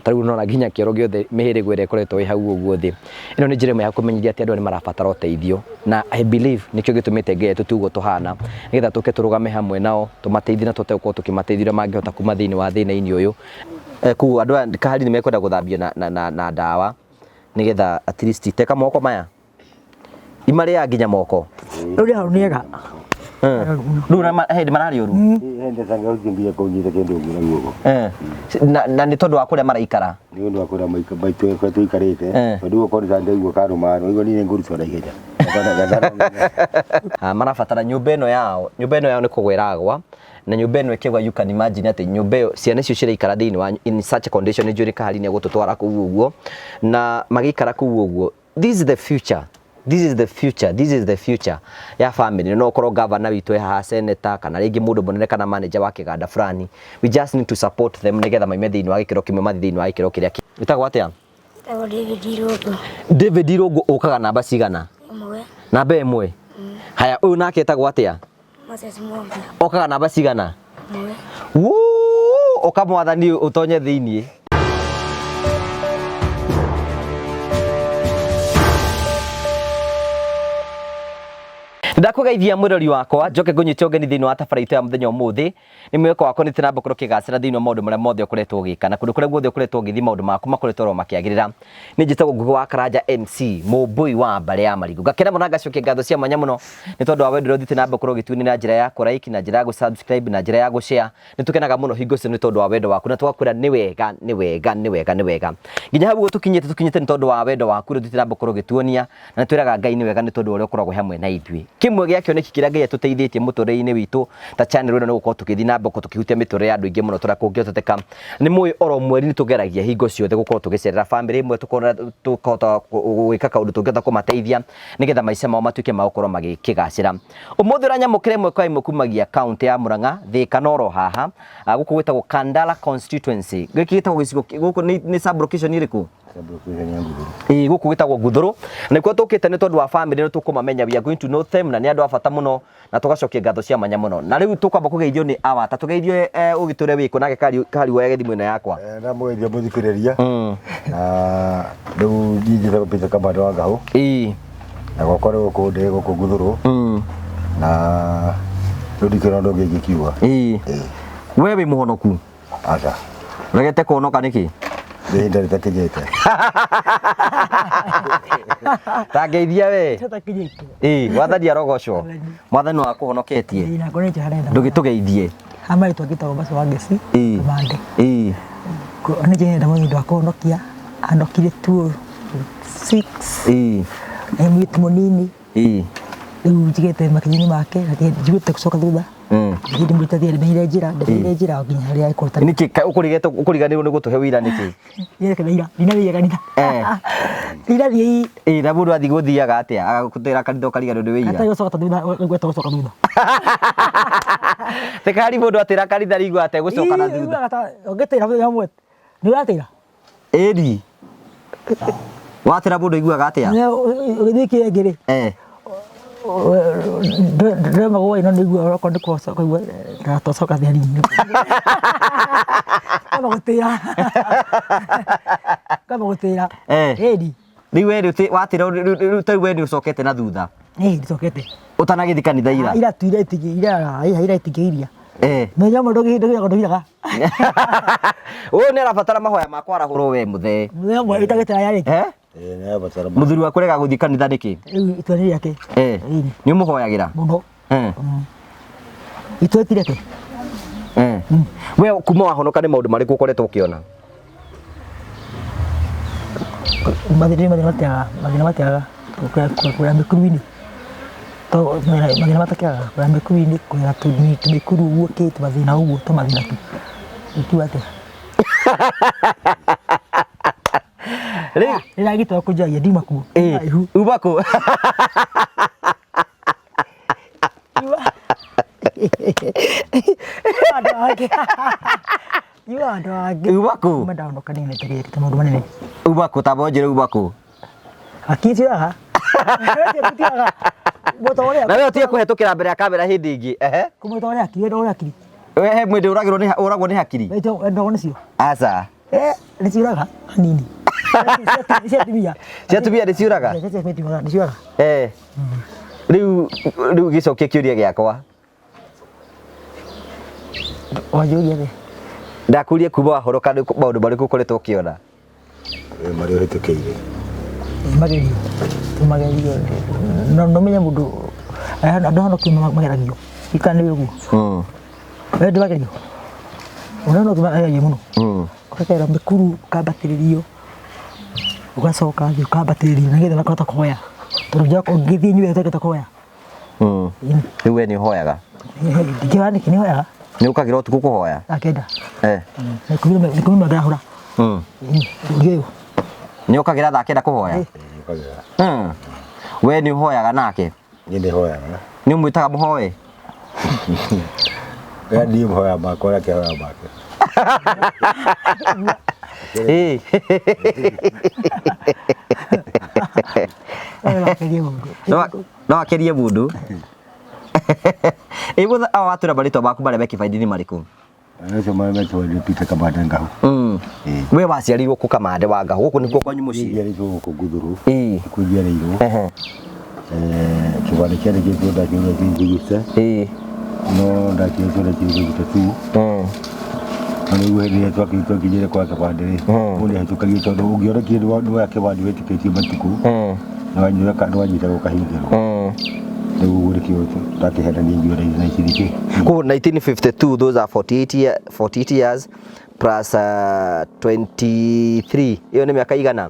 Ta rĩu nona nginya kĩoro gĩothe mĩhĩrĩgo ĩrĩa ĩkoretwo ĩ hau ũguo thĩ. Ĩno nĩ njĩra ĩmwe ya kũmenyithia atĩ andũ aya nĩ marabatara ũteithio na I believe nĩkĩo gĩtũmĩte Ngai atũtue ũguo tũhana nĩgetha tũke tũrũgame hamwe nao tũmateithie na tũhote gũkorwo tũkĩmateithia ũrĩa mangĩhota kuma thĩinĩ wa thĩna-inĩ ũyũ. Koguo andũ aya kahari nĩ mekwenda gũthambio na ndawa nĩgetha at least teka moko maya imarĩaga nginya moko. Rĩu hau nĩ ega. Rĩu hĩndĩ mararĩ ũru. Nginya kũnyita kĩndũ ũguo na guoko. Na nĩ tondũ wa kũrĩa maraikara. Nĩ ũndũ wa kũrĩa maitũ kũrĩa tũikarĩte. Tondũ guoko nĩ ndaigua karũma no igua niĩ ngũrutwo na ihenya. Marabatara nyũmba ĩno yao, nyũmba ĩno yao nĩ kũgwa ĩragwa na nyũmba ĩno ĩkĩgwa you can imagine atĩ nyũmba ĩyo ciana icio ciraikara thĩinĩ wa in such a condition nĩ njũĩ kahari nĩ egũtũtwara kũu ũguo na magĩikara kũu ũguo this is the future this is the future this is the future ya family no korwo governor witũ e haha senator kana rĩngĩ mũndũ mũnene kana manager wa kĩganda fulani we just need to support them nĩgetha maime thĩinĩ wa gĩkĩro kĩmwe mathiĩ thĩinĩ wa gĩkĩro kĩrĩa kĩngĩ. Wĩtagwo atĩa? Njĩtagwo David Irũngũ. David Irũngũ ũkaga namba cigana? Ĩmwe. Namba ĩmwe? Haya ũyũ nake etagwo atĩa? Moses Mwombe. Okaga namba cigana? Ĩmwe. Wuu, ũka mwathani ũtonye thĩinĩ. Ndakũgeithia mwĩrori wakwa njoke ngũnyite ũgeni thĩinĩ wa tabara itũ ya mũthenya ũmũthĩ nĩ mwĩhoko wakwa nĩ tũramba gũkorwo ũkĩgacĩra thĩinĩ wa maũndũ marĩa mothe ũkoretwo ũgĩka na kũndũ kũrĩa guothe ũkoretwo ũgĩthiĩ maũndũ maku makoretwo oro makĩagĩrĩra. Nĩ njĩtagwo Ngugi wa Karanja MC mũmbũi wa mbarĩ ya Marigũ. Ngakena mũno na ngacokia ngatho cia mwanya mũno nĩ tondũ wa wendo ũrĩa ũthiĩte na mbere gũkorwo ũgĩtuonia na njĩra ya kũ like na njĩra ya gũ subscribe na njĩra ya gũ share. Nĩ tũkenaga mũno hingo ciothe nĩ tondũ wa wendo waku na tũgakwĩra nĩ wega nĩ wega nĩ wega nĩ wega. Nginya hau ũguo tũkinyĩte tũkinyĩte nĩ tondũ wa wendo waku ũrĩa ũthiĩte na mbere gũkorwo ũgĩtuonia na nĩ twĩraga Ngai nĩ wega nĩ tondũ wa ũrĩa ũkoragwo hamwe na ithuĩ. Kĩmwe gĩa kĩoneki kĩrĩa Ngai atũteithĩtie mũtũrĩre-inĩ witũ ta channel ĩno nĩ gũkorwo tũgĩthiĩ na mbere tũkĩhutia mĩtũrĩre ya andũ aingĩ mũno tũrĩa kũngĩhoteteka. Nĩ mũĩ oro mweri nĩ tũgeragia hingo ciothe gũkorwo tũgĩcerera bamĩrĩ ĩmwe tũkona tũkahota gwĩka kaũndũ tũngĩhota kũmateithia nĩgetha maica mao matuĩke ma gũkorwo magĩkĩgacĩra. Ũmũthĩ ũranyamũkĩra ĩmwe kwa ĩmwe kumagia kaũntĩ ya Murang'a, Thĩka na oro haha gũkũ gwĩtagwo Kandara constituency. Gĩkĩ gĩtagwo gĩcigo gũkũ nĩ sub location ĩrĩkũ? Ĩĩ gũkũ gwĩtagwo Nguthũrũ. Na nĩkuo tũkĩte nĩ tondũ wa family ĩno tũkũmamenya, we are going to know them na nĩ andũ a bata mũno na tũgacokia ngatho cia mwanya mũno. Na rĩu tũkwamba kũgeithio nĩ awa, ta tũgeithio ũgĩtwĩre wĩkũ nake Kari woyage thimũ ĩno yakwa. Ndamũgeithia mũthikĩrĩria na rĩu niĩ njĩtagwo Peter Kamande wa Ngahũ na gwakwa nĩ gũkũ ndĩ gũkũ Nguthũrũ na rĩu ndikĩona ũndũ ũngĩ ingĩkiuga. We wĩ mũhonoku? Aca. Ũregete kũhonoka nĩkĩ? Nĩ ihinda rĩtakinyĩte. Ta ngeithia we. Rĩtakinyĩte. Ĩĩ, mwathani arogocwo. Mwathani wakũhonoketie. Ĩĩ, na ngorwo harenda. Ndũgĩtũgeithie. Ha marĩtwa ngĩtagwo Mercy Wangeci. Ĩĩ. Kamande. Ĩĩ. Nĩ njĩrenda mũthuri wa kũhonokia. Anokire 206. Ĩĩ. Nĩ mũirĩtu mũnini. Ĩĩ. Rĩu njigĩte makinya-inĩ make na njiguĩte gũcoka thutha. Thiĩ ndĩmũrute thiĩ ndĩmenyere njĩra ndĩmenyere njĩra nginya harĩa ekũruta. Nĩkĩ ũkũrigĩte ũkũriganĩrwo nĩ gũtũhe wĩira nĩkĩ? Ndireka ira ndinathiĩ kanitha. Ndinathiĩ. Ĩĩ na mũndũ athiĩ gũthiaga atĩa? Agagũtwĩra kanitha ũkariganĩrwo nĩ wĩira. Hatarĩ gũcoka thutha ũgweta gũcoka thutha. Tekari mũndũ atĩra kanitha rĩigua ategũcoka na thutha. Ũngĩtĩra mũthenya ũmwe nĩ ũratĩra? Ĩni. Watĩra mũndũ aiguaga atĩa? Ũgĩthiĩ kĩrĩa rĩ. Ndĩrema gwa ĩno nĩguo okorwo nĩ kũgoca kũigua ndatocoka theri-inĩ. Ngamba gũtĩra. Ngamba gũtĩra. Ĩni. Rĩu we rĩ watĩra rĩu ta rĩu we nĩ ũcokete na thutha. Ĩĩ ndicokete. Ũtanagĩthiĩ kanitha ira? Ira tu ira ira ira itingĩgiria. Mũthenya ũmwe ndũgĩraga. Ũyũ nĩ arabatara mahoya ma kwarahũrwo we mũthee. Mũthenya ũmwe ĩtagĩtĩra yarĩ. Eh? Ĩĩ nĩ arabatara. Mũthuri waku rega gũthiĩ kanitha nĩkĩ? Rĩu itua nĩ rĩake. Eh. Nĩ ũmũhoyagĩra? Mũno. Eh. Itua ti rĩake. Eh. We kuma wahonoka nĩ maũndũ marĩkũ ũkoretwo ũkĩona? Mathĩna mathĩna matiagaga mathĩna matiagaga kũrĩa mĩkuru-inĩ. Mathĩna matakĩagaga kũrĩa mĩkuru-inĩ kũrĩa tũmĩkuru ũguo kĩ tũmathĩna ũguo tũmathĩna tu. Ingiuga atĩa? Rĩu Rĩrĩa gĩtwa kũnjagia ndiuma kuo. Ĩĩ. Uma kũ? Andũ angĩ. Nyua andũ angĩ. Uma kũ? Uma ndahonoka nĩ nĩtegĩte maũndũ manene. Uma kũ? Ta mbonjĩre uma kũ? Hakiri ciũraga. Tutiaga. Na we ũtige kũhetũkĩra mbere ya kamera hĩndĩ ĩngĩ. Ehe. Kũmũta ũrĩa hakiri, wenda ũrĩa hakiri. We he mwĩndĩ ũragĩrwo nĩ ũragwo nĩ hakiri? Wenda nĩcio. Aca. Eh, nĩ ciũraga hanini. Cia atumia. Cia atumia nĩ ciũraga? Cia atumia nĩ ciũraga. Eh. Rĩu rĩu gĩcokie kĩũria gĩakwa. Wanjũria atĩa? Ndakũria kuma wahoroka nĩ maũndũ marĩkũ ũkoretwo ũkĩona? Marĩa ũhĩtũkĩire. Magerio. Magerio. No no menye mũndũ andũ hano kĩ mageragio. Ikana nĩ ũguo. We ndũragerio. Ũrĩa no mageragio mũno. Ũgakera mĩkuru ũkambatĩrĩrio. Ũgacoka thĩ ũkambatĩrĩrio nĩgetha ũkahota kũhoya. Tondũ ũngĩthiĩ nyue ũtangĩhota kũhoya. Rĩu we nĩ ũhoyaga? Ndingĩhoya nĩkĩ nĩ hoyaga. Nĩ ũkagĩra ũtukũ kũhoya? Thaa kenda. Eh. Na 11 ndahũra. Ũrĩa ũyũ. Nĩ ũkagĩra thaa kenda kũhoya? Ũkagĩra. We nĩ ũhoyaga nake? Niĩ nĩ hoyaga. Nĩ ũmwĩtaga mũhoe? We niĩ hoya makwa nake hoya make. Ĩĩ. Akerie mũndũ. No akerie mũndũ. Ĩ mũtha awa watwĩra marĩtwa maku marĩa me kĩbandĩ-inĩ marĩkũ? Acio marĩa me kĩbandĩ Peter Kamande Ngahũ. We waciarirwo kũ Kamande wa Ngahũ? Gũkũ nĩkuo kwanyu mũciĩ? Njiarĩirwo gũkũ Nguthũrũ. Ĩĩ. Nĩkuo njiarĩirwo. Ehe. Kĩbandĩ kĩandĩkĩtwo ndakĩũria kĩnjigĩte. Ĩĩ. No ndakĩũria kĩnjigĩte tu. No rĩu hĩndĩ ĩrĩa twakinyire kwa kĩbandĩ rĩ, mũndũ nĩahĩtũkagia tondũ ũngĩonekire nĩwoya kĩbandĩ wĩtĩkĩtie matukũ, nĩwanyitagwo ũkahingĩrwo. Rĩu ũguo nĩkĩo ndakĩhenania ngiuga 1990. Koguo 1952 those are 48 year, 48 years plus 23 ĩyo nĩ mĩaka igana?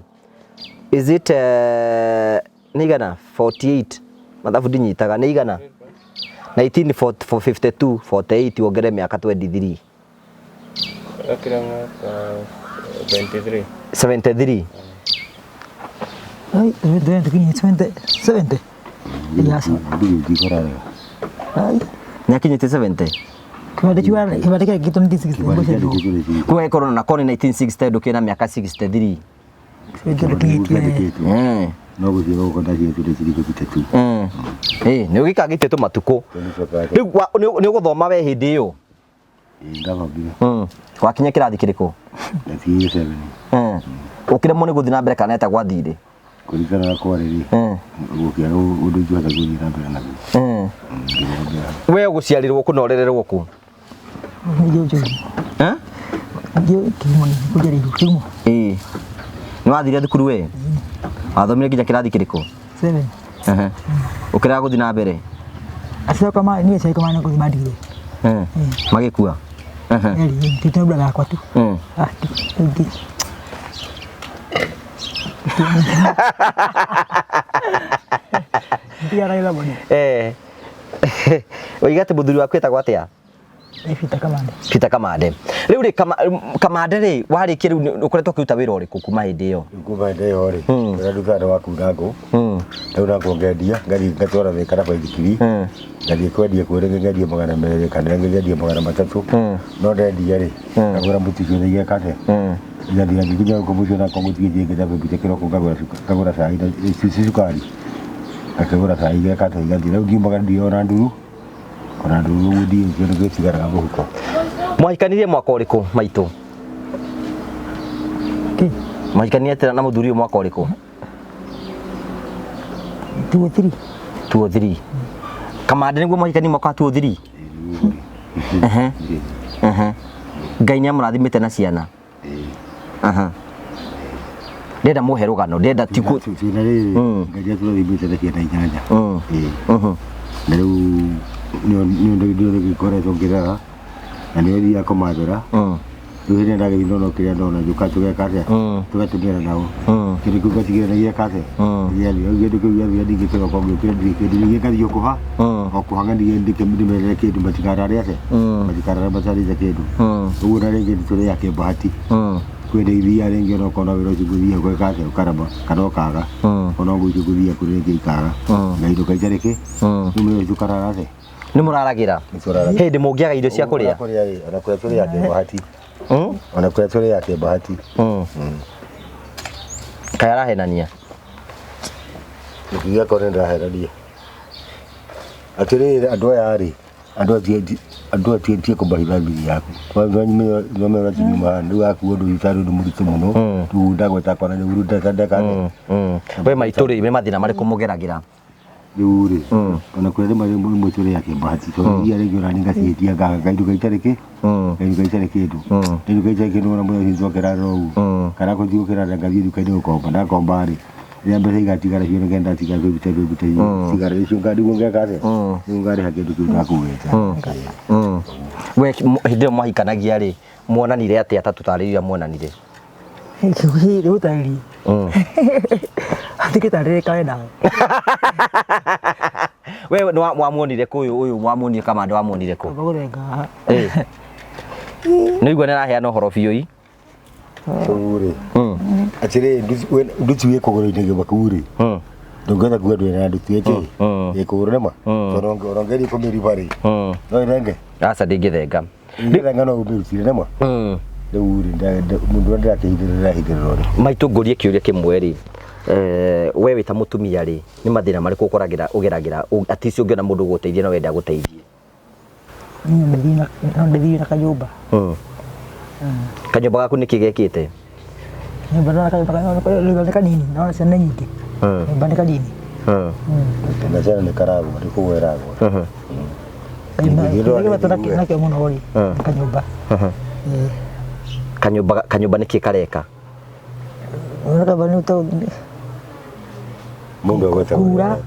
Is it nĩ igana 48 mathabu ndinyitaga nĩ igana 1952 48 wongere mĩaka 23 Akira mwaka 23. 73. Ai, 70. Yes. Ai. Nĩakinyĩtie 70. Kĩbandĩ kĩu kĩbandĩ kĩandĩkĩtwo 1960. Koguo ĩkorwo na korwo nĩ 1960 ndũkĩrĩ na mĩaka 63. Ndũkinyĩtie. No gũthiĩ gũkũ ndakinyĩtie 1952. Ĩĩ nĩ ũgĩkangĩtie tũmatukũ. Rĩu nĩ ũgũthoma we hĩndĩ ĩyo? Ndathomire. Wakinya kĩrathi kĩrĩkũ? Ndakinyire 7. Ũkĩremwo nĩ gũthiĩ na mbere kana eta gwathire? Kũringana na kwarĩ rĩ, gũkĩaga ũndũ ingĩhota gũthiĩ na mbere naguo. We ũgũciarĩrwo kũ na ũrererwo kũ? Eh? Kĩhumo. Ĩĩ. Nĩ wathire thukuru we? Wathomire nginya kĩrathi kĩrĩkũ? 7. Ehe. Ũkĩrega gũthiĩ na mbere? Aciari akwa niĩ aciari akwa nĩ gũthiĩ mandigire. Magĩkua? Erĩ, ndĩ brother yakwa tu. Ah, ndi. Eh. Oiga atĩ mũthuri waku etagwo atĩa? Peter Kamande. Peter Kamande. Rĩu rĩ Kamande rĩ warĩkia rĩu ũkoretwo ũkĩruta wĩra ũrĩkũ kuma hĩndĩ ĩyo? Kuma hĩndĩ ĩyo rĩ, ũrĩa ndutaga nĩ wa kuna ngũ. Rĩu na ngũ ngendia, ngathiĩ ngatwara Thika na baithikiri. Ngathiĩ kwendia kuo rĩngĩ ngendia 200 kana rĩngĩ ngendia 300. No ndendia rĩ, ngagũra mũtu ũcio igeka atĩa? Ngathiĩ ngĩkinya gũkũ mũciĩ onakorwo gũtigĩtie ngĩta kĩroko ngagũra cai na ci cukari. Ngakĩgũra cai igeka atĩa igathiĩ. Rĩu ngiumaga ndirĩ ona nduru. Ona nduru ũguo ndirĩ kĩndũ gĩtigaraga mũhuko. Mwahikanirie mwaka ũrĩkũ maitũ? Mwahikanirie atĩa na mũthuri ũyũ mwaka ũrĩkũ? 203. 203. Kamande nĩguo mwahikanirie mwaka wa 203? Ehe. Ehe. Ngai nĩ amũrathimĩte na ciana? Aha. Ndĩrenda mũhe rũgano, ndĩrenda ti kũ Ciana rĩrĩ, Ngai nĩ atũrathimĩte na ciana 8. Na rĩu nĩ ũndũ ngĩkoretwo ngĩrera na nĩo thiaga kũmathĩra. Rĩu hĩndĩ ĩrĩa ndagĩthiĩ ndona kĩrĩa ndona njũkaga tũgeka atĩa? Tũgatũmĩra nao. Kĩndũ kĩu ngatigĩrĩra nĩ gĩeka atĩa? Gĩathira. Rĩu kĩndũ kĩu gĩathira ningĩ kĩroka ngĩũkĩra ndirĩ kĩndũ ningĩ ngathiĩ o kũha o kũha ngathiĩ ndĩmerere kĩndũ matikarare atĩa? Matikarare matarĩte kĩndũ. Ũguo na rĩngĩ nĩtũrĩaga kĩbahati. Kwĩ hĩndĩ ithiaga rĩngĩ ona ũkona wĩra ũcio ngũthiaga gwĩka atĩa ũkarema kana ũkaga. Ona ngũ icio ngũthiaga kũrĩ rĩngĩ ikaga. Na indo itarĩ kĩ. Rĩu mũthenya ũcio ũkarara atĩa? Nĩ mũraragĩra? Nĩtũraragĩra. Hĩndĩ mũngĩaga irio cia kũrĩa? Kũrĩa rĩ, ona kũrĩa tũrĩaga kĩbahati. Ona kũrĩa tũrĩaga kĩbahati. Kaĩ arahenania? Gĩkĩgĩa korwo nĩndĩrahenania. Atĩrĩrĩ andũ aya rĩ, Andũ atie kũmahitha thiri yaku nwamera tinyuma rĩu waku ũndũ itarĩ ũndũ mũritũ mũno rĩu ndagweta kwana rĩu ndeka We maitũ rĩ, nĩ mathĩna marĩkũ mũgeragĩra? Rĩu rĩ, ona kũrĩa rĩmwe rĩmwe tũrĩ akĩmbahati tondũ iria rĩngĩ ona nĩngaciĩtia ngainuka itarĩ kĩ ngainuka itarĩ kĩndũ ngainuka itarĩ kĩndũ ona mũthenya ũcio twakĩrara ũguo kana kũthiĩ gũkĩrara ngathiĩ nduka-inĩ gũkomba ndakomba rĩ rĩrĩa mbeca igatigara cio nĩgetha ndatigara kwĩruta kwĩruta cigara icio nĩguo ngeka atĩa nĩguo ngarĩha kĩndũ kĩu ndakuĩte. We hĩndĩ ĩyo mwahikanagia rĩ, muonanire atĩa? Ta tũtarĩrie ũrĩa muonanire. Rĩu tarĩrie hatikĩtarĩrĩka we nawe. We nĩ wamuonire kũ? Ũyũ wamuonire kamande wamuonire kũ? Gũthenga. Nĩ igua nĩ araheana ũhoro biũ i. Rĩu rĩ atĩrĩ nduti wĩ kũgũrũ-inĩ gwaku rĩ ndũngĩhota kuga ndũrĩ na nduti ĩkĩ ĩ kũgũrũ nĩma tondũ ũrongeria kũmĩriba rĩ no ĩthenge. Aca ndĩngĩthenga. Ĩngĩthenga no ũmĩrutire nĩma. Rĩu rĩ mũndũ ũrĩa ndĩrakĩhithĩrĩra hithĩrĩra rĩ. Maitũ ngũrie kĩũria kĩmwe rĩ, we wĩ ta mũtumia rĩ, nĩ mathĩna marĩkũ ũkoragĩra ũgeragĩra at least ũngĩona mũndũ ũgũteithia no wende agũteithie? No ndĩthiĩ na kanyũmba. Kanyũmba gaku nĩkĩ gekĩte? Nyũmba no kanyũmba nĩ kanini, no ciana nĩ nyingĩ. Nyũmba nĩ kanini. Na ciana nĩ karagwa nĩ kũgwa ĩragwa. Kĩrĩa nakĩo mũno rĩ nĩ kanyũmba. Kanyũmba kanyũmba nĩkĩ kareka? Mũndũ agweta Kura.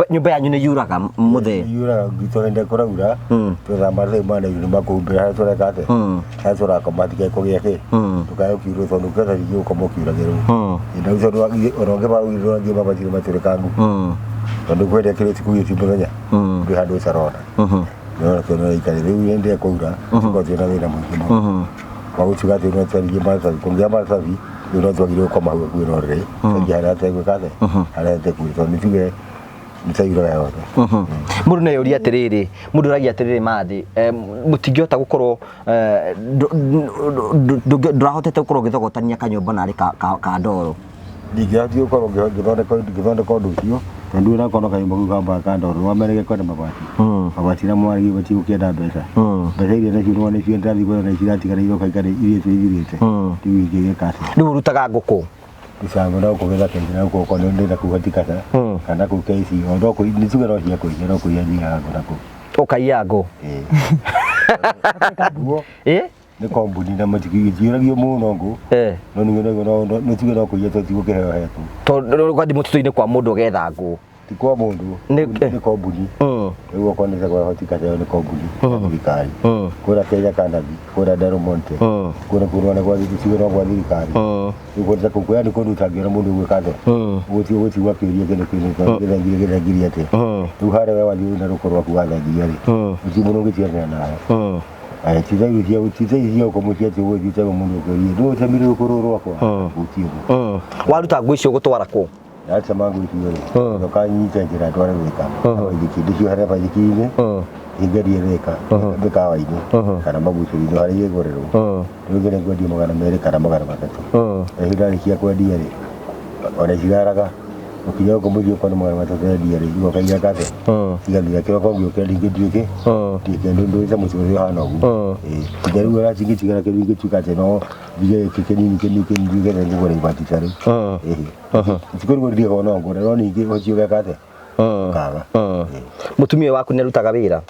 Nyũmba yanyu nĩ yuraga mũthee? Yuraga gwitũ hĩndĩ kũraura twetha maratathi ma nairu nĩ makũhumbĩra harĩa tũreka atĩa harĩa tũrakoma hatikae kũgĩa kĩ ndũkae gũkiurwo tondũ ũngĩhota ningĩ gũkoma ũkiuragĩrwo rĩu tondũ ona ũngĩba ũngĩ mabati nĩ matũrĩkangu tondũ kwenda kĩrĩa ũtukũ gĩti mũthenya ndwĩ handũ ũtarona nĩwona tondũ ikare rĩu hĩndĩ ĩrĩa kwaura tũkorwo twĩna thĩna mũingĩ mũno wa gũtuga atĩ no twarigie maratathi kũngĩa maratathi rĩu no twagĩrĩirwo gũkoma hau hakuhĩ na ũrĩrĩ twaingia harĩa hategwĩka atĩa harĩa hatekura tondũ nĩ tuge nĩ tairaga yothe. Mũndũ no eyũrie atĩrĩrĩ, mũndũ ũragia atĩrĩrĩ mathĩ mũtingĩhota gũkorwo ndũrahotete gũkorwo ũgĩthogotania kanyũmba narĩ ka ndoro? Ndingĩhotire gũkorwo ngĩthondeka ũndũ ũcio tondũ ũrakorwo kanyũmba kau kambaga ka ndoro wamenyere kwenda mabati mabati namo marĩa batiĩ gũkĩenda mbeca mbeca iria nacio nĩwona icio ndĩrathiĩ gwetha na iratigara iroka ikara irĩte ithirĩte rĩu ingĩgĩka atĩa? Rĩu ũrutaga ngũkũ? Icango no kũgetha kaingĩ na gũkũ nĩ na kũu Hatikata kana kũu KC o no kũu nĩ tuge no cia kũiya no kũiya nyiaga ngũ na kũu. Ũkaiya ngũ? Ĩĩ. Nĩ kambuni na matikĩũragio mũno ngũ no nĩ no tuge no kũiya tũtigũkĩheo hetwo. Tondũ ũgathiĩ mũtitũ-inĩ kwa mũndũ ũgetha ngũ? Ti kwa mũndũ nĩ kambuni rĩu okorwo nĩ kwa Hatikata ĩyo nĩ kambuni ya thirikari kũrĩa Kenya Kanathi kũrĩa Del Monte kũrĩa kũrĩa nĩ gwa tuge no gwa thirikari rĩu kũndũ ta kũu yani kũndũ ũtangĩona mũndũ ũgwĩka atĩa ũgũtigwo akĩũria kĩndũ kĩu gĩthengirie gĩthengirie atĩa rĩu harĩa we wathiĩ na rũkũ rwaku wathengiria rĩ gũtirĩ mũndũ ũngĩtiganĩra nawe. Aya tithaithia ũguo mũciĩ atĩ ũgũthiĩ ũteme mũndũ ũkĩũrie nũ ũtemire rũkũ rũrũ rwakwa gũtirĩ ũguo. Waruta ngũ icio ũgũtwara kũ? Ndatema ngũ icio rĩ ndoka nyite njĩra ndware gwĩka baithikiri ndĩciohere baithikiri-inĩ ingerie thĩka mĩkawa-inĩ kana mabucĩrĩ-inĩ harĩa igũrĩrwo rĩu ngene ngwendia 200 kana 300 na icio ndarĩkia kwendia rĩ ona icigaraga ũkinya gũkũ mũciĩ ũkona 300 endia rĩ igoka igeka atĩa igathira kĩroko ngĩũkĩra ningĩ nduĩke nduĩke ndũĩte mũciĩ ũrĩa ũhana ũguo nginya rĩu ona cingĩtigara kĩndũ ingĩtuĩka atĩ no njige gĩkĩ kĩnini kĩnini kĩnini nduĩke nĩ ngũgũra ibati ta rĩu tikũrigwo ndigakorwo no ngũre no ningĩ ũcio ũgeka atĩa ũkaga. Mũtumia waku nĩ arutaga wĩra?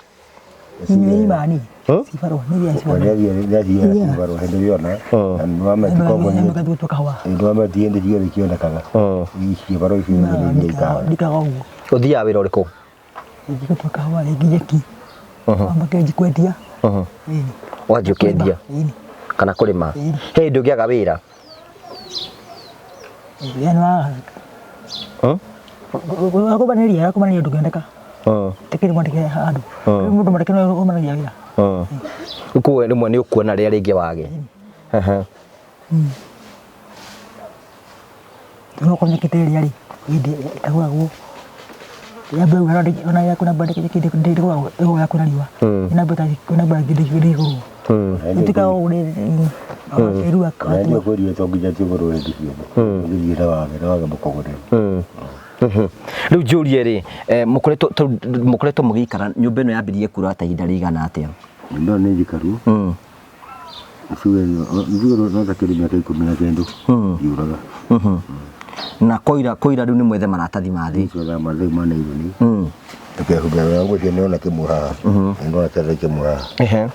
Nĩ imani cibarũa nĩ iria cibarũa nĩ cibarũa hĩndĩ ĩyo na nĩwametie hĩndĩ ciothe cionekaga cibarũa icio nĩ iria ikaga. Ndikaga ũguo. Ũthiaga wĩra ũrĩkũ? Rĩngĩ gũtua kahũa rĩngĩ nyeki amba kĩanji kwendia. Wanjia ũkĩendia kana kũrĩma? He hĩndĩ ũngĩaga wĩra? Kũmanĩria kũmanĩria ndũngĩoneka tikiri mwandĩke handũ mũndũ mwandĩke no ũmanagia wĩra. Koguo rĩmwe nĩ ũkuona rĩrĩa rĩngĩ wage. No okorwo nyeki ta ĩrĩa rĩ hĩndĩ ĩtagũragwo ya mbeu ona ya kwĩna mbura ndĩgũragwo ĩgũragwo ya kwĩna riũa ĩna mbura kwĩna mbura ndĩgũrwo ĩtuĩkaga ũguo ĩrua. Ndio kweli to nginya tigũrwo hĩndĩ ciothe ũgĩthiĩ na wage na wage mũkũgũrĩre. Rĩu njũrie rĩ, mũkoretwo mũkoretwo mũgĩikara nyũmba ĩno yambĩrĩirie kura ta ihinda rĩigana atĩa? Nyũmba ĩno nĩ njikaru. Njuge no ta kĩndũ mĩaka 19 yuraga. Na koira koira rĩu nĩ mwethe maratathi ma thĩ. Twethaga maratathi ma naironi. Tũkehumbĩra wega ũguo nĩona kĩmwe haha. Nĩndona kĩanda kĩmwe haha.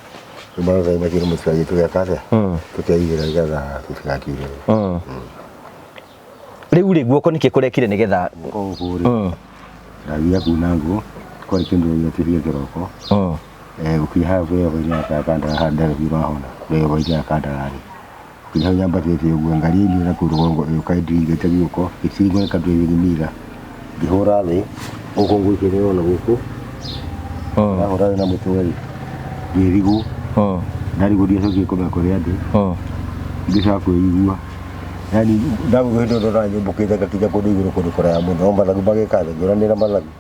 Rĩu maratathi macio nĩ mũtikagie tũgeka atĩa? Tũkeigĩra nĩgetha tũtigakiurĩrwo. Rĩu rĩ guoko nĩkĩ kũrekire nĩgetha Guoko gũkũ rĩ, ndathiaga kuna ngũ, kwarĩ kĩndũ gĩatĩria kĩroko. Gũkinya haha rũrĩo-inĩ ya kandara haha ndereba ũrahona rũrĩo-inĩ ya kandara rĩ, gũkinya hau nyambatĩte ũguo ngari ĩnini na kũu rũgongo ĩgĩũka ĩndingĩte guoko ĩkĩringwo nĩ ka driving mirror ngĩhũra thĩ gũkũ ngũikĩte nĩũrona gũkũ ndahũra thĩ na mũtwe rĩ ngĩrigwo ndarigwo ndiacokire kũmenya kũrĩa ndĩ ngĩcoka kwĩigua yani ndagũkũ hĩndĩ ĩyo ndona nyũmbũkĩte ngakinya kũndũ igũrũ kũndũ kũraya mũno no mathagu magĩka thĩ ngĩona nĩra mathagu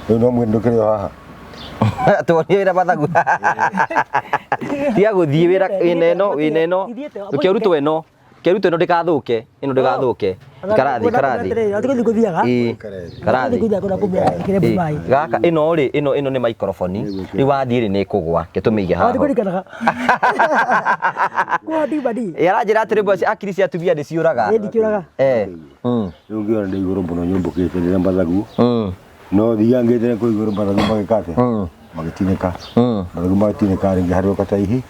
rĩu no mwĩrĩ ndũkĩrĩ o haha. Tuonie wĩra mathagu. Tiga gũthiĩ wĩra wĩna ĩno wĩna ĩno. Ũkĩrutwo ĩno. Kĩrutwo ĩno ndĩgathũke. Ĩno ndĩgathũke. Ikara thĩ ikara thĩ. Atigũthiĩ gũthiaga. Ĩĩ. Ikara thĩ. Gũthiaga kũrĩa kũmbe Ĩĩ. maĩ. Gaka ĩno rĩ ĩno ĩno nĩ microphone. Rĩu wathiĩ rĩ nĩ ĩkũgwa. Ke tũmĩige haha. Atikũrikanaga. Kwa ndibadi. Ĩ aranjĩra atĩrĩ mboci akiri cia atumia nĩ ciũraga. Ĩ ndikĩũraga. Rĩu ngĩona ndĩ igũrũ mũno nyũmbũkĩte ndĩ na mathagu no thiaga ngĩte na kũu igũrũ mathagu magĩka atĩa? Magĩtinĩka. Mathagu magĩtinĩka rĩngĩ harũrũka ta ihi.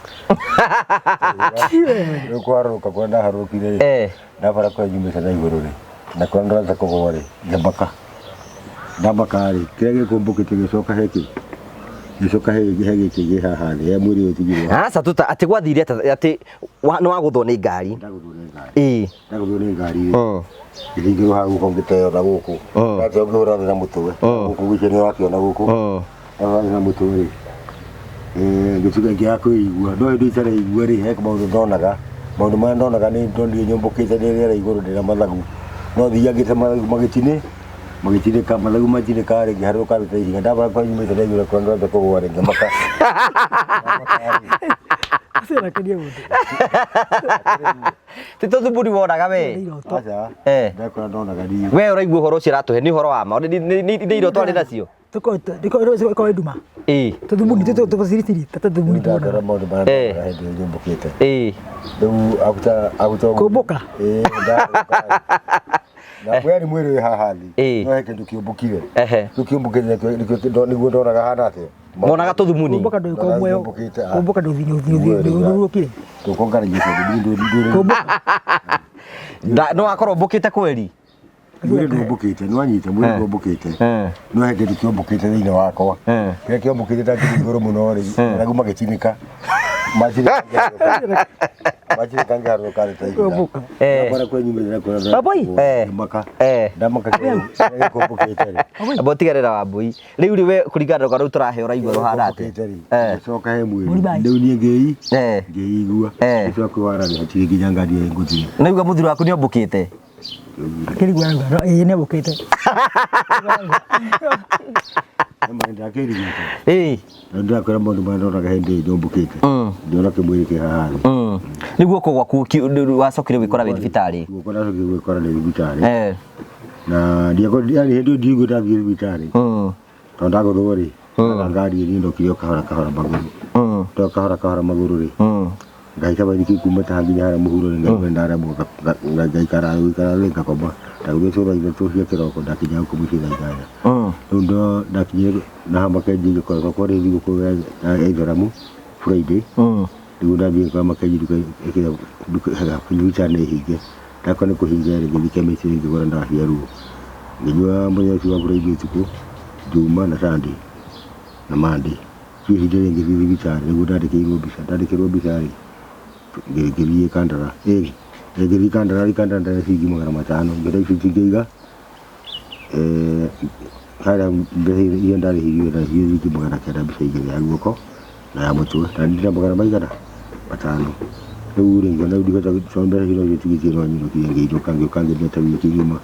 Rĩu kũharũrũka kũrĩa ndaharũrũkire rĩ, ndabara kũrĩa nyumĩte na igũrũ rĩ, na kũrĩa ndĩrathiĩ kũgũa rĩ, ngĩambaka. Ndambaka rĩ, kĩrĩa gĩkũmbũkĩte gĩcoka he kĩ? Gĩcoka he gĩkĩ gĩ haha thĩ, he mwĩrĩ ũyũ ũtigirwo haha. Aca tuta atĩ gwathire atĩa atĩ nĩ wagũthwo nĩ ngari. Ndagũthwo nĩ ngari. Ĩĩ. Ndagũthwo nĩ ngari rĩ. Ngĩhingĩrwo haha gũkũ ngĩteo na gũkũ. Ndateo ngĩhũra thĩ na mũtwe. Gũkũ gũicio nĩ ũrakĩona gũkũ. Ndahũra thĩ na mũtwe rĩ, ngĩtuĩka ngĩaga kwĩigua. No hĩndĩ itareigua rĩ, he maũndũ ndonaga. Maũndũ marĩa ndonaga nĩ ndonire nyũmbũkĩte ndĩ rĩera igũrũ ndĩna mathagu. No thiangĩte mathagu magĩtinĩ, magĩtinĩka, mathagu matinĩka rĩ, ngĩharũrũka thĩ ta ihiga. Ndambara kũrĩa nyumĩte na igũrũ kũrĩa ndĩrathiĩ kũgũa rĩ, ngĩmaka. Ũcio ũrakenia mũndũ. Ti tũthuburi wonaga we. Nĩ iroto. Aca. Ndakora ndonaga niĩ. We ũraigua ũhoro ũcio ũratũhe nĩ ũhoro wa ma. Nĩ iroto arĩ nacio. Tũkorwo nduma. Ĩĩ. Tũthumuni tũtũciritiri tũthumuni Ndakora tuonaga. maũndũ marĩa ndonaga hĩndĩ ĩyo nyũmbũkĩte. Rĩu aguta aguta Kũmbũka? Ĩĩ ndahũrũka. Na yani mwĩrĩ wĩ haha thĩ. Ĩĩ. No he kĩndũ kĩũmbũkire. Ehe. Kĩu kĩũmbũkĩte nĩkĩo nĩguo ndonaga hana atĩa. Wonaga tũthumuni. Kũmbũka ndũgĩkorwo muoyo. Nyũmbũkĩte, ah. Kũmbũka ndũthiũrũrũkire. Tũkongaragia tondũ ndũrĩ Kũmbũka. No akorwo mbũkĩte kweri. Mwĩrĩ ndũmbũkĩte, nĩwanyita mwĩrĩ ndũmbũkĩte. No he kĩndũ kĩũmbũkĩte thĩinĩ wakwa. Kĩrĩa kĩũmbũkĩte ndakĩrĩ igũrũ mũno rĩ, mathagu magĩtinĩka. Matinĩka ngĩharũrũka thĩ ta ihiga. Kũmbũka. Ndabara kũrĩa nyumĩte na kũrĩa Wambũi? Ngĩmaka. Ndamaka kĩrĩa gĩkũmbũkĩte rĩ. Amba ũtigarĩra Wambũi. Rĩu rĩ we kũringana na rũgano rũu tũrahe ũraigua rũhana atĩa? Gĩkũmbũkĩte rĩ, ngĩcoka he mwĩrĩ. Mũri bye. Rĩu niĩ ngĩigua. Ngĩcoka kwĩwara rĩ, hatirĩ nginya ngari ĩyo ĩngũthire. Naigua mũthuri waku nĩ ombũkĩte. Akĩrigwo arauga. No ĩĩ nĩ ambũkĩte. Nĩma ndakĩrigĩte. Ĩĩ. Na ndĩrakwĩra maũndũ marĩa ndonaga hĩndĩ ĩyo nyũmbũkĩte. Ndĩona kĩmwĩrĩ kĩ haha thĩ. Nĩ guoko gwaku wacokire gwĩkora wĩ thibitarĩ. Guoko ndacokire gwĩkora ndĩ thibitarĩ. Na ndiakorwo yani hĩndĩ ĩyo ndiigua ndathiĩ thibitarĩ. Tondũ ndagũthwo rĩ, na ngari ĩyo niĩ ndokire o kahora kahora magũrũ. Ndoka kahora kahora magũrũ rĩ, ngahaica baithikiri kuma ta nginya harĩa mũhuro rĩ, ngaigua nĩndaremwo ngaikara thĩ gũikara thĩ ngakoma. Ndagũthire thaa 3 cia kĩroko ndakinya gũkũ mũciĩ thaa 8. Rĩu ndakinyire na haha Makenji ngĩkora kwarĩ thigũkũ ya Ithĩramu Friday. Rĩu ndathiĩ ngĩkora Makenji nduka ĩkĩrĩa nduka thibitarĩ nĩ hinge. Ndakora nĩ kũhinge rĩ, ngĩthiĩ chemist ngĩgũra ndawa cia ruo. Ngĩnyua mũthenya ũcio wa Friday ũtukũ, Juma na Sunday na Monday. Tuesday rĩ ngĩthiĩ thibitarĩ nĩguo ndandĩkĩirwo mbica. Ndandĩkĩrwo mbica rĩ, ngĩthiĩ Kandara. Ĩĩ, ngĩthiĩ Kandara rĩ, Kandara ndarĩ ciringi 500. Ngĩoya icio ngĩiga harĩa mbeca iria ndarĩhirio ndarĩhirio ciringi 900 mbica igĩrĩ ya guoko na ya mũtwe. Na ndĩ na magana maigana? 5. Rĩu rĩ ngĩona rĩu ndingĩhota tondũ mbeca icio no tigiti no nyinũkie ngĩinũka ngĩũka ngĩthiĩ ta wiki ng'ima.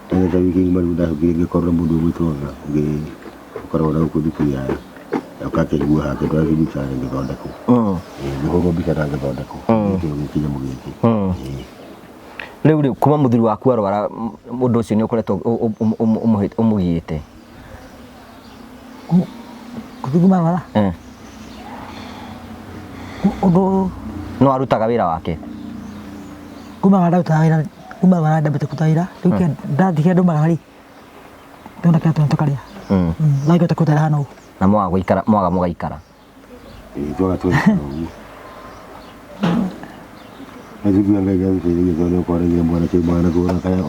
Ndathire ta wiki ng'ima rĩu ndacokire ngĩkorwo na mũndũ ũgwĩtwo Tha ũkoragwo na gũkũ thukuru ya oka akĩngua haha akĩndwara thibitarĩ ngĩthondekwo. Ngĩhũrwo mbica na ngĩthondekwo. Ngĩkĩrwo gĩkĩ nyamũ gĩkĩ. Ĩĩ. Rĩu rĩ kuma mũthuri waku arwara ũndũ ũcio nĩ ũkoretwo ũmũgiĩte? Kuma arwara ũndũ No arutaga wĩra wake? Kuma arwara ndarutaga wĩra, kuma arwara ndambĩte kũruta wĩra. Rĩu ndathiĩ kĩrĩa ndũmaga rĩ, ndona kĩrĩa tũna tũkarĩa. No ingĩhota kũruta wĩra hana ũguo. Na mwaga gũikara, mwaga mũgaikara. Ĩĩ twaga tũgaikara ũguo. Na tukiuga Ngai nĩatũteithagia tondũ nĩũkoragia mwanake mwanake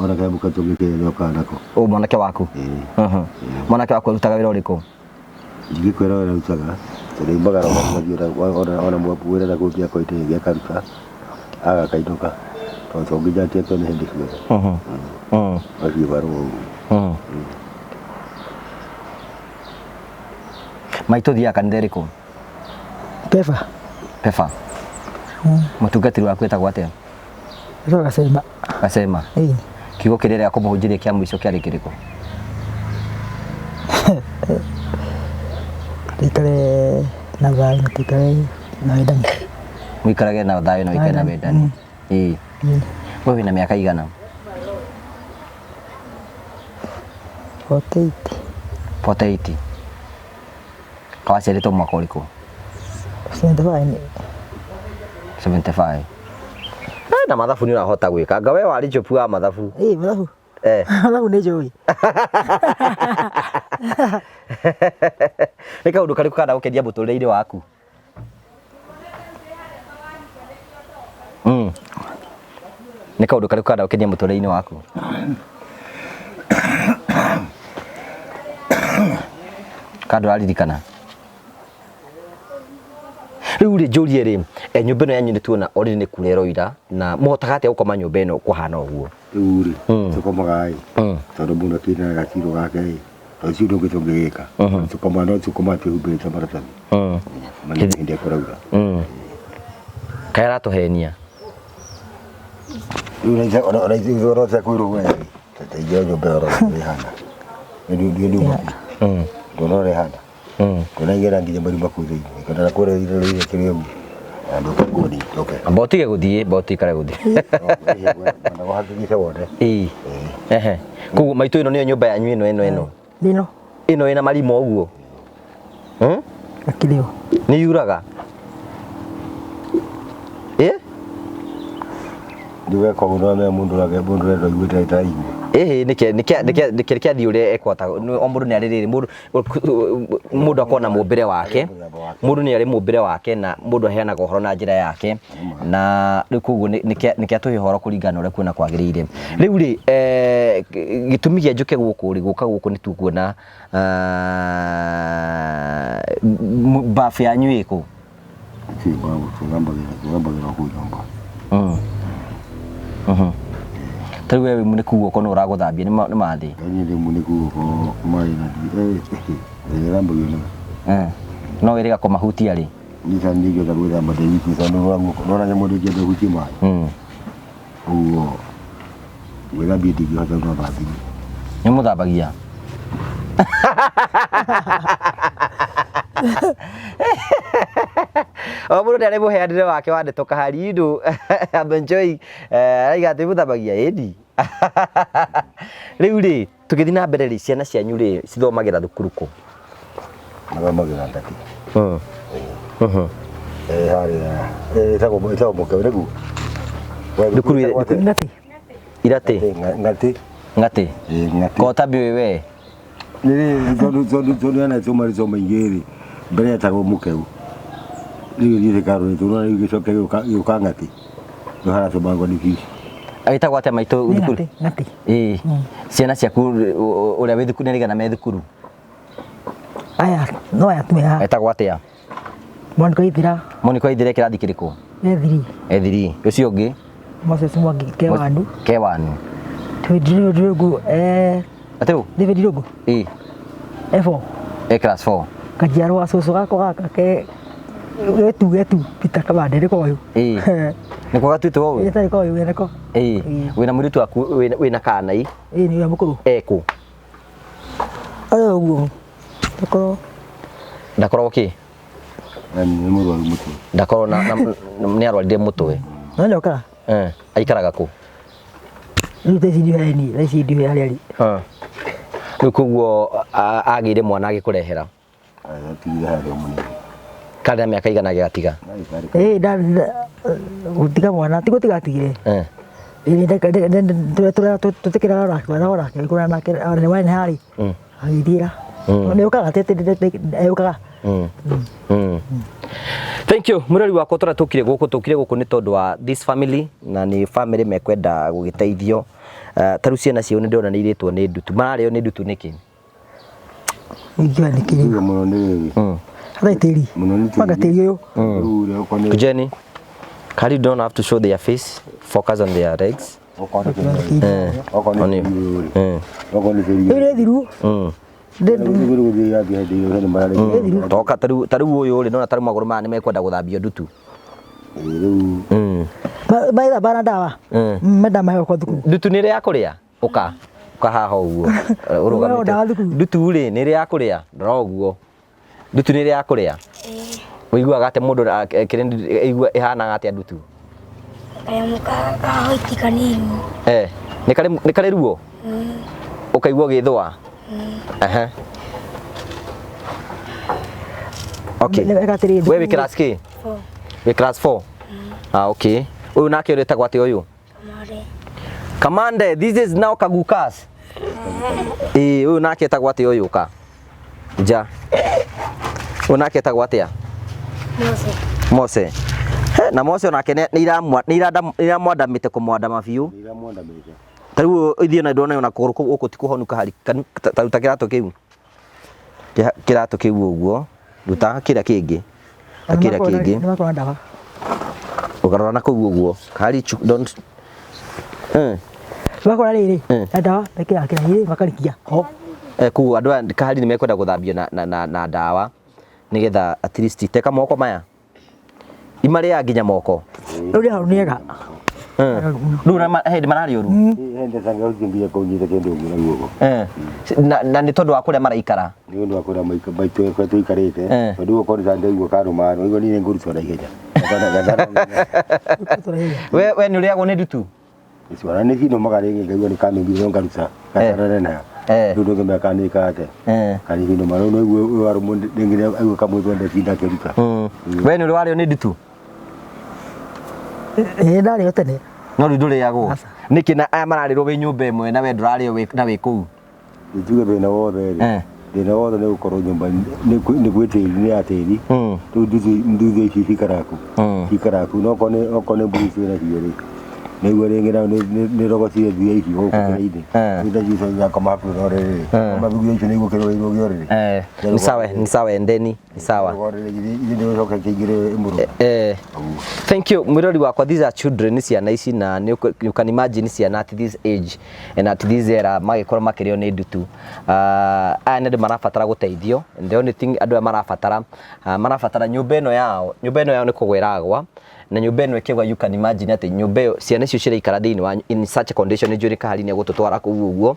ona kaya mũka tũngĩkĩrĩa okaga nako. Ũ mwanake waku? Ĩĩ. Mwanake waku arutaga wĩra ũrĩkũ? Ndingĩkwĩra wĩra arutaga tondũ aumaga ona ona wĩra na kũngĩ akoite ĩngĩ akaruta aga akainũka tondũ to nginya atĩ akĩone hĩndĩ ciothe. Athiĩ barũa ũguo. Maitũ thiaga kanitha ĩrĩkũ? Pefa. Pefa. Mũtungatĩri waku etagwo atĩa? Etagwo Gacema. Gacema. Ĩĩ. Kiugo kĩrĩa gĩa kũmũhunjĩria kĩa mũico kĩarĩ kĩrĩkũ? Tũikare na thayũ na tũikare na wendani. Mũikarage na thayũ na ũikare na wendani. Ĩĩ. We wĩna mĩaka igana? 48. 48. Kawaciarĩtwo mwaka ũrĩkũ? 75. 75. Na mathabu nĩ ũrahota gwĩka. Anga we warĩ chũpu wa mathabu. Ĩĩ mathabu. Mathabu nĩ njũĩ. Nĩ kaũndũ karĩkũ kanagũkenia mũtũrĩre-inĩ waku? Nĩ kaũndũ karĩkũ kanagũkenia mũtũrĩre-inĩ waku? Kandũ ũraririkana? Rĩu rĩ njũrie rĩ, nyũmba ĩno yanyu nĩ tuona already nĩ kura ĩroira na mũhotaga atĩa gũkoma nyũmba ĩno kũhana ũguo? Rĩu rĩ, tũkomaga ĩ, tondũ mũndũ akĩina gacirũ gake ĩ, to ũcio ũndũ ũngĩ tũngĩgĩka. Tũkomaga no tũkomaga twĩhumbĩrĩte maratathi. Manya hĩndĩ ĩrĩa kũraura. Kaĩ aratũhenia? Rĩu ona ithuĩ ona kwĩrwo we rĩ, ta ingĩra nyũmba ĩyo ũrona ũrĩa ĩhana. Nĩ nduma biũ. Ndũrona ũrĩa ĩhana. Ndũnaigĩra nginya marima kũu thĩinĩ. Kana kũrĩa iroro-inĩ kĩrĩ ũguo. Na ndũke ndũke. Amba ũtige gũthiĩ, amba ũtikare gũthiĩ. Wahakikisha wone. Ĩĩ. Ehe. Koguo maitũ ĩno nĩyo nyũmba yanyu ĩno ĩno ĩno. Ĩno. Ĩno ĩna marima ũguo. Akĩrĩ o. Nĩ yuraga? Ĩ? Nĩ weka ũguo nĩwamenya mũndũ ũrĩa mũndũ ũrĩa ndaiguĩte ataraigua. Ĩhĩ nĩkĩ nĩkĩ nĩkĩ nĩkĩ kĩathiĩ ũrĩa ekũhota o mũndũ nĩ arĩ rĩrĩ mũndũ mũndũ akorwo na mũmbĩre wake mũndũ nĩ arĩ mũmbĩre wake na mũndũ aheanaga ũhoro na njĩra yake na rĩu koguo nĩkĩ atũhe ũhoro kũringana na ũrĩa kuona kwagĩrĩire. Rĩu rĩ gĩtũmi kĩa njũke gũkũ rĩ gũka gũkũ nĩ tukuona bafu yanyu ĩkũ? Twĩthambagĩra kũu nyũmba. Ta rĩu we wĩ mũnĩku guoko nũ ũragũthambia nĩ mathĩ? Niĩ ndĩ mũnĩku guoko maĩ na ndithambagio nĩwe. No wĩrĩga kũmahutia rĩ? Niĩ ta ndingĩhota gwĩthamba ndĩ wiki tondũ nĩwona nyamũ ndĩngĩenda hutie maĩ. Ũguo gwĩthambia ndingĩhota no thambirie. Nĩ mũthambagia? O mũndũ nĩ arĩ mũheanĩre wake wa ndeto kahari indũ. I'm enjoying. Araiga atĩ mũthambagia ĩni. Rĩu rĩ tũgĩthiĩ na mbere rĩ ciana cianyu rĩ cithomagĩra thukuru kũ? Mathomagĩra Ndati. Harĩa ĩtagwo ĩtagwo Mũkeũ nĩguo? Thukuru Ng'atĩ. Iratĩ. Ng'atĩ. Ng'atĩ. Ng'atĩ. Ko tambi wewe? Nĩ tondũ tondũ tondũ yana tũma rĩtwa maingĩ rĩ mbere yetagwo Mũkeũ. Rĩu ĩthiĩte karũrĩtwo no rĩu gĩcoke gĩũka Ng'atĩ. Nĩ harathomagwo nĩ biũ. Agĩtagwo atĩa maitũ thukuru? Ng'atĩ. Ĩĩ. Ciana ciaku ũrĩa wĩ thukuru nĩ arigana me thukuru? Aya no aya tu haha. Etagwo atĩa? Monica Ithira. Monica Ithira kĩrathi kĩrĩkũ? E3. E3. Ũcio ũngĩ? Moses Mwangi K1. K1. David Irungu Atĩ ũ? David Irungu. Ĩĩ. E4. E class 4. Kajiarwa cũcũ gakwa gaka ke getu getu Peter Kamande nĩko ũyũ. Ĩĩ. Nĩko gatuĩtwo ũyũ? Ĩĩ nĩko ũyũ nĩko. Ĩĩ. Wĩna mũirĩtu waku wĩna kana ĩ? Ĩĩ nĩ ũrĩa mũkũrũ. Ekũ? Arĩ ũguo. Ndakorwo. Ndakorwo kĩ? Nĩ mũrwaru mũtwe. Ndakorwo na nĩ arwarire mũtwe. No nĩokaga? Aikaraga kũ? Rĩu thaa ici ndiũĩ ni, thaa ici ndiũĩ harĩa arĩ. Rĩu koguo agĩire mwana agĩkũrehera. Atigire harĩa mũnini. Karĩ na mĩaka igana agĩgatiga. Ĩĩ gũtiga mwana ti gũtiga atigire. Tũtĩkĩraga nake nake kũrĩa nake nĩ harĩ agĩthiĩra. Nĩ ũkaga ũkaga. Thank you mũrori wakwa tũrĩa tũkire gũkũ tũkire gũkũ nĩ tondũ wa this family na nĩ family mekwenda gũgĩteithio. Ta rĩu ciana ciao nĩ ndĩrona nĩ irĩtwo nĩ ndutu. Mararĩo nĩ ndutu nĩkĩ? Ingĩoya nĩ kĩrĩ. Tuge mũno nĩ rĩrĩ. Hatarĩ tĩri. Mũno nĩ tĩri. Banga tĩri ũyũ. Rĩu rĩ, okorwo nĩ Kujeni. Kari don't have to show their face. Focus on their legs. okorwo nĩ tĩri. Okorwo nĩ tĩri ũyũ rĩ. Okorwo nĩ tĩri. Rĩu nĩ thiru. Rĩu gũthiĩ yambia hĩndĩ ĩyo hĩndĩ mararĩ. Toka ta rĩu ũyũ rĩ nona ta rĩu magũrũ maya nĩ mekwenda gũthambio ndutu. Rĩu Maitha na ndawa. Menda maheo kwa thukuru. Ndutu nĩ ĩrĩ ya kũrĩa? Ũka. Ũka haha ũguo. Ũrũgamĩte. Ndawa thukuru. Ndutu rĩ nĩ ĩrĩ ya kũrĩa? Ndora ũguo. Ndutu nĩ ĩrĩ ya kũrĩa? Ũiguaga atĩa mũndũ kĩrĩa ĩigua ĩhanaga atĩa ndutu? Kanyamũ ka hoiti kanini. Nĩ karĩ nĩ karĩ ruo? Ũkaigua ũgĩthũa? Ehe. Okay. We wĩ class K? 4. Wĩ class 4? Ah, okay. Ũyũ nake ũrĩtagwo atĩa ũyũ? Kamande. Kamande, this is now Kagukas. Ĩĩ, ũyũ nake etagwo atĩa ũyũ ka? Nja. Ũyũ nake etagwo atĩa? Mose. Mose. He, na Mose onake nĩ iramwandamĩte kũmwandama biũ. Iramwandamĩte. Ta rĩu ithuĩ ona ndona ona kũgũrũ gũkũ ti kũhonu kahari. Ta ruta kĩratũ kĩu. Kĩratũ kĩu ũguo. Ruta kĩrĩa kĩngĩ. Ta kĩrĩa kĩngĩ. Nĩ makorwo ndawa. Ũkarora na kũu ũguo. Kahari don't. Makora rĩrĩ, na ndawa mekĩraga kĩraĩ makarikia ho. Koguo andũ aya kahari nĩ mekwenda gũthambio na ndawa nĩgetha at least teka moko maya. Imarĩaga nginya moko. Rĩu rĩ hau nĩ ega. Rĩu hĩndĩ mararĩ ũru. Hĩndĩ tangĩhotithia kũnyita kĩndũ ũguo na guoko. Na nĩ tondũ wa kũrĩa maraikara. Nĩ ũndũ wa kũrĩa maitũ kũrĩa tũikarĩte. Tondũ okorwo nĩ ndaigua karũma, nĩguo niĩ ngũrutwo na ihenya. We nĩ ũrĩagwo nĩ ndutu? Ciana nĩ cinũmaga rĩngĩ ngaigua nĩ kamĩmbire no ngaruta gatarore nayo. Rĩu ndũngĩmenya kana nĩ ĩkaga atĩa. Kana nĩ cinũma rĩu no igue ũyũ warũmwo rĩngĩ aigua kamwĩtwa ndetinda akĩruta. We nĩ ũrĩ warĩo nĩ ndutu? Ĩĩ ndarĩo tene. No rĩu ndũrĩagwo? Nĩkĩ na aya mararĩrwo wĩ nyũmba ĩmwe na we ndũrarĩo na wĩ kũu? Njuge thĩna wothe rĩ. Thĩna wothe nĩ gũkorwo nyũmba nĩ gwĩ tĩri nĩ ya tĩri. Rĩu nduthi ici cikaraga kũ? Cikaraga kũ? No okorwo nĩ mbũri ciĩ nacio rĩ, nĩguo rĩngĩ nayo nĩ rogocire thuya icio gũkũ kĩrĩa-inĩ. Rĩu nacio igakoma hakuhĩ na ũrĩrĩ. Mathugumo icio nĩguo kĩrũrĩirwo kĩa ũrĩrĩ. Ni sawa, ni sawa endeni, ni sawa. Thank you mwirori wakwa, these are children, nĩ ciana ici na you can imagine ciana at this age and at this era magĩkorwo makĩrĩo nĩ ndutu. Aya nĩ andũ marabatara gũteithio, and the only thing andũ aya marabatara, marabatara nyũmba ĩno yao, nyũmba ĩno yao nĩ kũgwa ĩragwa, na nyũmba ĩno ĩkĩgwa you can imagine atĩ nyũmba ĩyo ciana icio ciraikara thĩinĩ wa in such a condition, nĩ njũĩ nĩ kahari nĩ egũtũtwara kũu ũguo,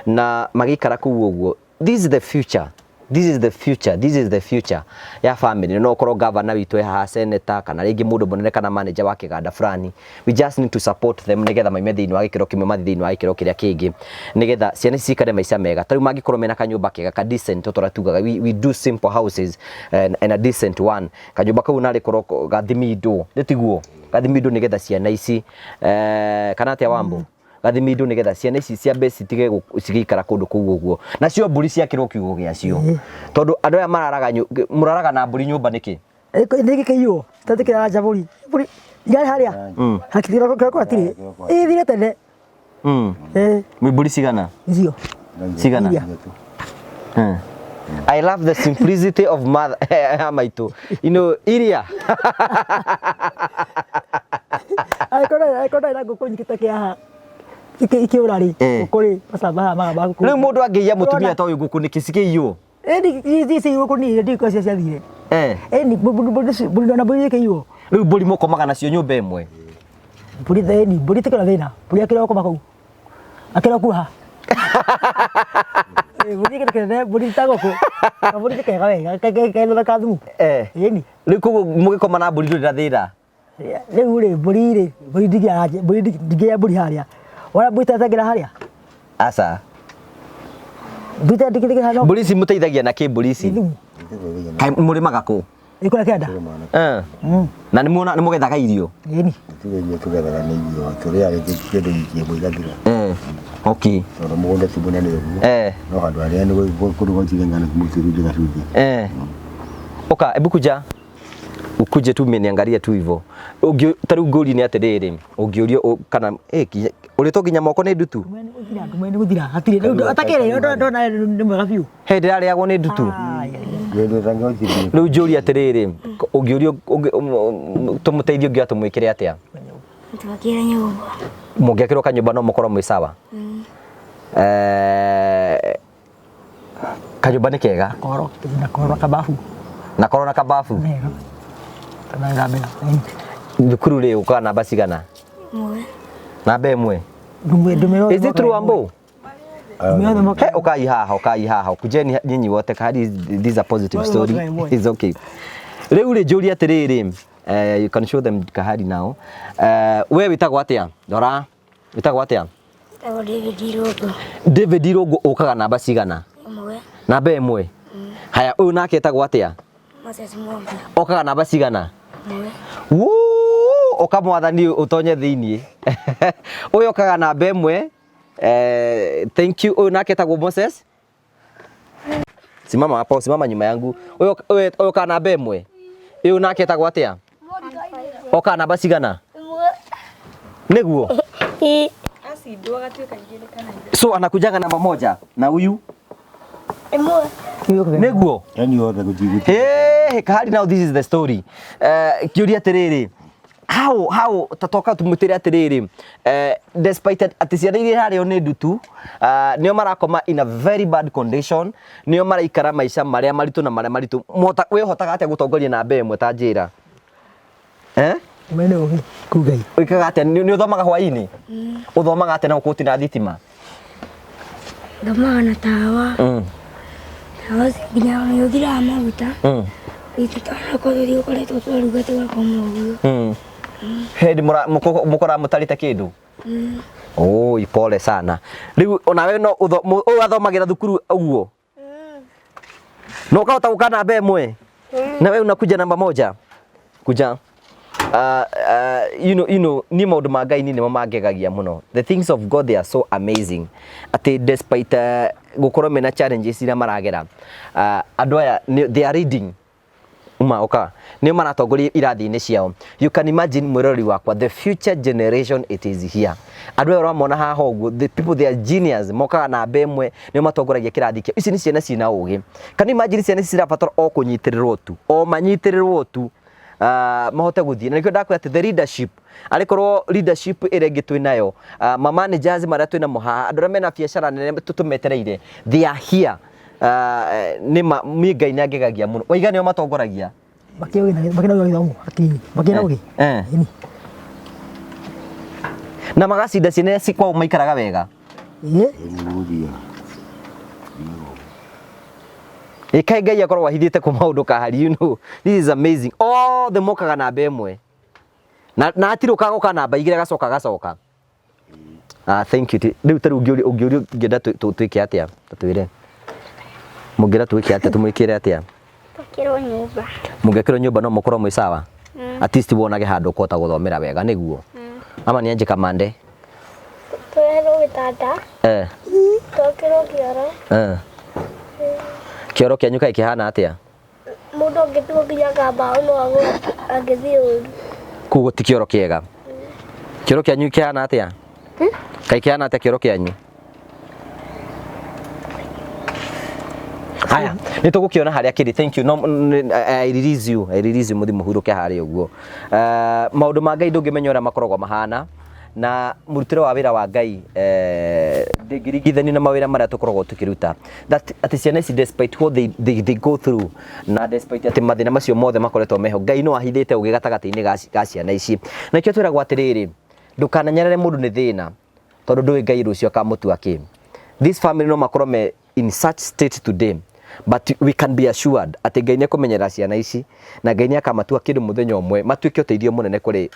na magĩikara kũu ũguo, this is the future. This is the future, this is the future ya family. No korwo governor witũ e haha, senator, kana rĩngĩ mũndũ mũnene kana manager wa kĩganda fulani. We just need to support them nĩgetha maime thĩinĩ wa gĩkĩro kĩmwe mathiĩ thĩinĩ wa gĩkĩro kĩrĩa kĩngĩ, nĩgetha ciana ici cikare maica mega. Ta rĩu mangĩkorwo mena kanyũmba kega ka decent, tũrĩa tugaga we do simple houses and a decent one. Kanyũmba kau narĩ korwo gathimindwo, nĩ tiguo? Gathimindwo nĩgetha ciana ici, kana atĩa Wambo? Gathimindwo nĩgetha ciana ici ciambe citige cigĩikara kũndũ kũu ũguo. Nacio mbũri ciakĩrwo kiugũ gĩacio. Tondũ andũ aya mararaga mũraraga na mbũri nyũmba nĩkĩ? Nĩ gĩkĩiywo, tũtikĩraga nja mbũri. Mbũri irarĩ harĩa? Hakĩrĩ kĩroko hatirĩ. Ĩthire tene. Mwĩ mbũri cigana? Icio. Cigana? I love the simplicity of mother ya maitũ. You know, iria. Angĩkorwo ndarĩ na ngũkũ nyingĩ ta kĩaha. Ikĩũra rĩ, ngũkũ rĩ, macamba haha magamba ngũkũ. Rĩu mũndũ angĩiya mũtumia ta ũyũ ngũkũ nĩkĩ cikĩiywo? Ĩni ici ngũkũ niĩ ndiũĩ cia ciathire. Ĩni mbũri ona mbũri ikĩiywo. Rĩu mbũri mũkomaga nacio nyũmba ĩmwe? Mbũri ĩni, mbũri itikĩrĩ thĩna. Mbũri akĩrĩ gũkoma kũu. Akĩrĩ kuoha. Mbũri kĩndũ kĩnene, mbũri ta ngũkũ. Mbũri nĩ kega wega, kena ka thumu. Ĩni. Rĩu koguo mũgĩkoma na mbũri ndũrĩ na thĩna? Rĩu rĩ, mbũri rĩ, mbũri ndingĩaga mbũri ndingĩaga mbũri harĩa. Wona mbũri ĩtateng'era harĩa? Aca. Mbũri ĩtangĩteng'era harĩa no Mbũri ici mũteithagia na kĩ mbũri ici? nĩ thumu. Kaĩ mũrĩmaga kũ? Ĩ kũrĩa kĩanda. Eh. Na nĩ muona nĩ mũgethaga irio? Ĩni. Gũtirĩ irio tũgethaga nĩ irio tũrĩaga rĩngĩ kĩndũ wiki ĩmwe igathira. Eh. Okay. Tondũ mũgũnda ti mũnene ũguo. Eh. No handũ harĩa nĩ kũndũ gwatigire ngano mũtĩrunde gacumbĩ. Eh. Oka, hebu kuja. Ukuje tu umeniangalia tu hivyo. Ũngĩ ta rĩu ngũrie nĩ atĩrĩrĩ, ũngĩũrio kana eh ũrĩtwo nginya moko nĩ ndutu? Ndumene nĩ gũthira. Hatirĩ. Rĩu atakĩrĩ ndona nĩ mwega biũ. He ndĩrarĩagwo nĩ ndutu. Rĩu njũrie atĩrĩrĩ, ũngĩũrio tũmũteithie ũngĩoya tũmwĩkĩre atĩa? Twakĩre nyũmba. Mũngĩakĩrwo kanyũmba no mũkorwo mwĩ sawa? Eh, kanyũmba nĩ kega? Koro, na koro kababu. Na koro na kababu? Nega. Kana ngambĩra. Thukuru rĩ ũkaga namba cigana? Ĩmwe. Namba ĩmwe. Ndumĩra. Is it true Ambo? Hey, ukai haha, ukai haha. Kujeni nyinyi wote kahadi this is a positive story. It's okay. Rĩu rĩ njũrie atĩrĩrĩ, you can show them kahari now. We wĩtagwo atĩa? Rora. Wĩtagwo atĩa? Wĩtagwo David Irũngũ. David Irũngũ ũkaga namba cigana? Ĩmwe. Namba ĩmwe. Haya, ũyũ nake etagwo atĩa? Moses Mwamba. Okaga namba cigana? Ĩmwe. Wuu, ũka mwathani ũtonye thĩiniĩ. Ũyũ okaga namba ĩmwe. Thank you. Ũyũ nake etagwo Moses. Simama hapo, simama nyuma yangu. Ũyũ ũyũ okaga namba ĩmwe. Ũyũ nake etagwo atĩa? Okaga namba cigana? Nĩguo. So anakujanga namba moja na huyu nĩguo. Yani yothe gũtirĩ. Hey, Kahari, now this is the story. Kĩũria atĩrĩrĩ, how tatoka tumutire atĩrĩrĩ, despite atĩ ciana iria irarĩo nĩ ndutu, nĩo marakoma in a very bad condition, nĩo maraikara maica marĩa maritũ na marĩa maritũ. Wĩhotaga atĩa gũtongoria namba ĩmwe ta njĩra? Eh? Mwene ũgĩ kuu Ngai. Wĩkaga atĩa? Nĩ ũthomaga hwaĩ-inĩ? Ũthomaga atĩa na gũkũ gũtirĩ na thitima? Thomaga na tawa. Tawa nginya nĩ ũthiraga maguta. Ithu twanakorwo tũthiĩ gũkoretwo twaruga tũgakoma ũguo. Hĩndĩ mũkoraga mũtarĩte kĩndũ? Oi, pole sana. Rĩu onawe no ũyũ athomagĩra thukuru ũguo? No ũkahota gũka namba ĩmwe? Na wewe unakuja namba moja? Kuja. You know, ni maũndũ ma Ngai nĩmo mangegagia mũno. The things of God, they are so amazing. Atĩ despite gũkorwo mena challenges iria maragera, andũ aya they are reading. Uma oka nĩo maratongoria irathi-inĩ ciao. You can imagine mwĩroreri wakwa, the future generation it is here. Andũ aya ũramona haha ũguo, the people they are genius, mokaga namba ĩmwe, nĩo matongoragia kĩrathi kĩao. Ici nĩ ciana ciĩna ũgĩ. Can you imagine ciana ici cirabatara o kũnyitĩrĩrwo tu, o manyitĩrĩrwo tu, mahote gũthiĩ. Na nĩkĩo ndakwĩra atĩ the leadership, arĩkorwo leadership ĩrĩa ĩngĩ twĩ nayo, ma managers marĩa twĩ namo haha, andũ arĩa mena biacara nene tũmetereire, they are here. Nĩ ma, niĩ Ngai nĩ angegagia mũno. Waiga nĩo matongoragia? Makĩrĩ na gĩthomo hakiri-inĩ. Makĩrĩ na ũgĩ. Ĩni. Na magacinda ciana ici kwao maikaraga wega? Ĩĩ. Ĩ kaĩ Ngai akoragwo ahithĩte kũ maũndũ kahari, you know. This is amazing. Othe mokaga namba ĩmwe. Na hatirĩ ũkagoka namba igĩrĩ agacoka agacoka. Thank you. Rĩu ta rĩu ũngĩũrio ũngĩenda twĩke atĩa? Twĩre. Mũngĩenda twĩke atĩa? Tũmwĩkĩre atĩa? Twakĩrwo nyũmba. Mũngĩakĩrwo nyũmba no mũkorwo mwĩ sawa? At least wonage handũ ũkũhota gũthomera wega nĩguo. Ama nĩ anjĩ kamande? Tũreherwo gĩtanda. Twakĩrwo kĩoro. Kĩoro kĩanyu kaĩ kĩhana atĩa? Mũndũ angĩthiĩ nginya kambaũ no agũe angĩthiĩ ũru. Koguo ti kĩoro kĩega. Kĩoro kĩanyu kĩhana atĩa? Kaĩ kĩhana atĩa kĩoro kĩanyu? Haya, nĩ tũgũkĩona harĩa kĩrĩ. Thank you. No, I release you. I release you mũthiĩ mũhurũke harĩa ũguo. Maũndũ ma Ngai ndũngĩmenya ũrĩa makoragwo mahana. Na mũrutĩre wa wĩra wa Ngai, ndĩngĩringithanio na mawĩra marĩa tũkoragwo tũkĩruta. That atĩ ciana ici despite what they go through, na despite atĩ mathĩna macio mothe makoretwo meho, Ngai no ahithĩte ũgĩ gatagatĩ-inĩ ga ciana ici. Na nĩkĩo twĩragwo atĩrĩrĩ, ndũkananyarare mũndũ nĩ thĩna, tondũ ndũĩ Ngai rũciũ akamũtua kĩ. This family no makorwo me in such state today, but we can be assured atĩ Ngai nĩekũmenyerera ciana ici, na Ngai nĩakamatua kĩndũ mũthenya ũmwe, matuĩke ũteithio mũnene kũrĩ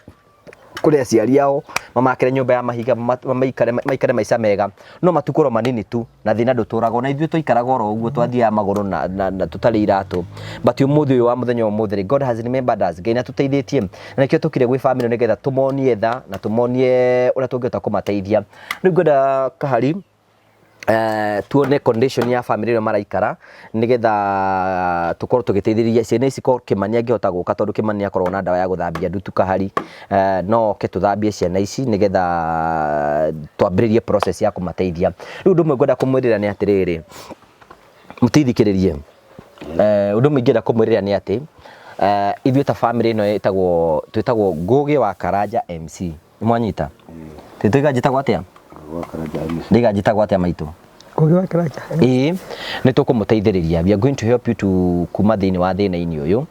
Kũrĩ aciari ao mamakĩre nyũmba ya mahiga, maikare maikare maica mega, no matukũ manini tu na thĩna ndũtũraga. Ona ithuĩ twaikaraga oro ũguo, twathiaga magũrũ na tũtarĩ iratũ, but ũmũthĩ ũyũ wa mũthenya wa ũmũthĩ rĩ, God has remembered us. Ngai nĩatũteithĩtie, na nĩkĩo tũkire gwĩ family nĩgetha tũmonie tha na tũmonie ũrĩa tũngĩhota kũmateithia. Rĩu ngwenda kahari tuone condition ya family ĩrĩa maraikara, nĩgetha tũkorwo tũgĩteithĩrĩria ciana ici. Korwo Kĩmani angĩhota gũka, tondũ Kĩmani akoragwo na ndawa ya gũthambia ndutu, kahari no oke tũthambie ciana ici nĩgetha twambĩrĩrie process ya kũmateithia. Rĩu ũndũ ũmwe ngwenda kũmwĩrĩra nĩ atĩrĩrĩ, mũtithikĩrĩrie, ũndũ ũmwe ingĩenda kũmwĩrĩra nĩ atĩ ithuĩ ta family ĩno ĩtagwo, twĩtagwo Ngũgĩ wa Karanja MC. Nĩmwanyita? Tũiga njĩtagwo atĩa? Gwa Karanja MC. Ndiga njĩtagwo atĩa maitũ? Ngũgĩ wa Karanja. Ĩĩ, nĩ tũkũmũteithĩrĩria. We are going to help you to kuma thĩinĩ wa thĩna-inĩ ũyũ,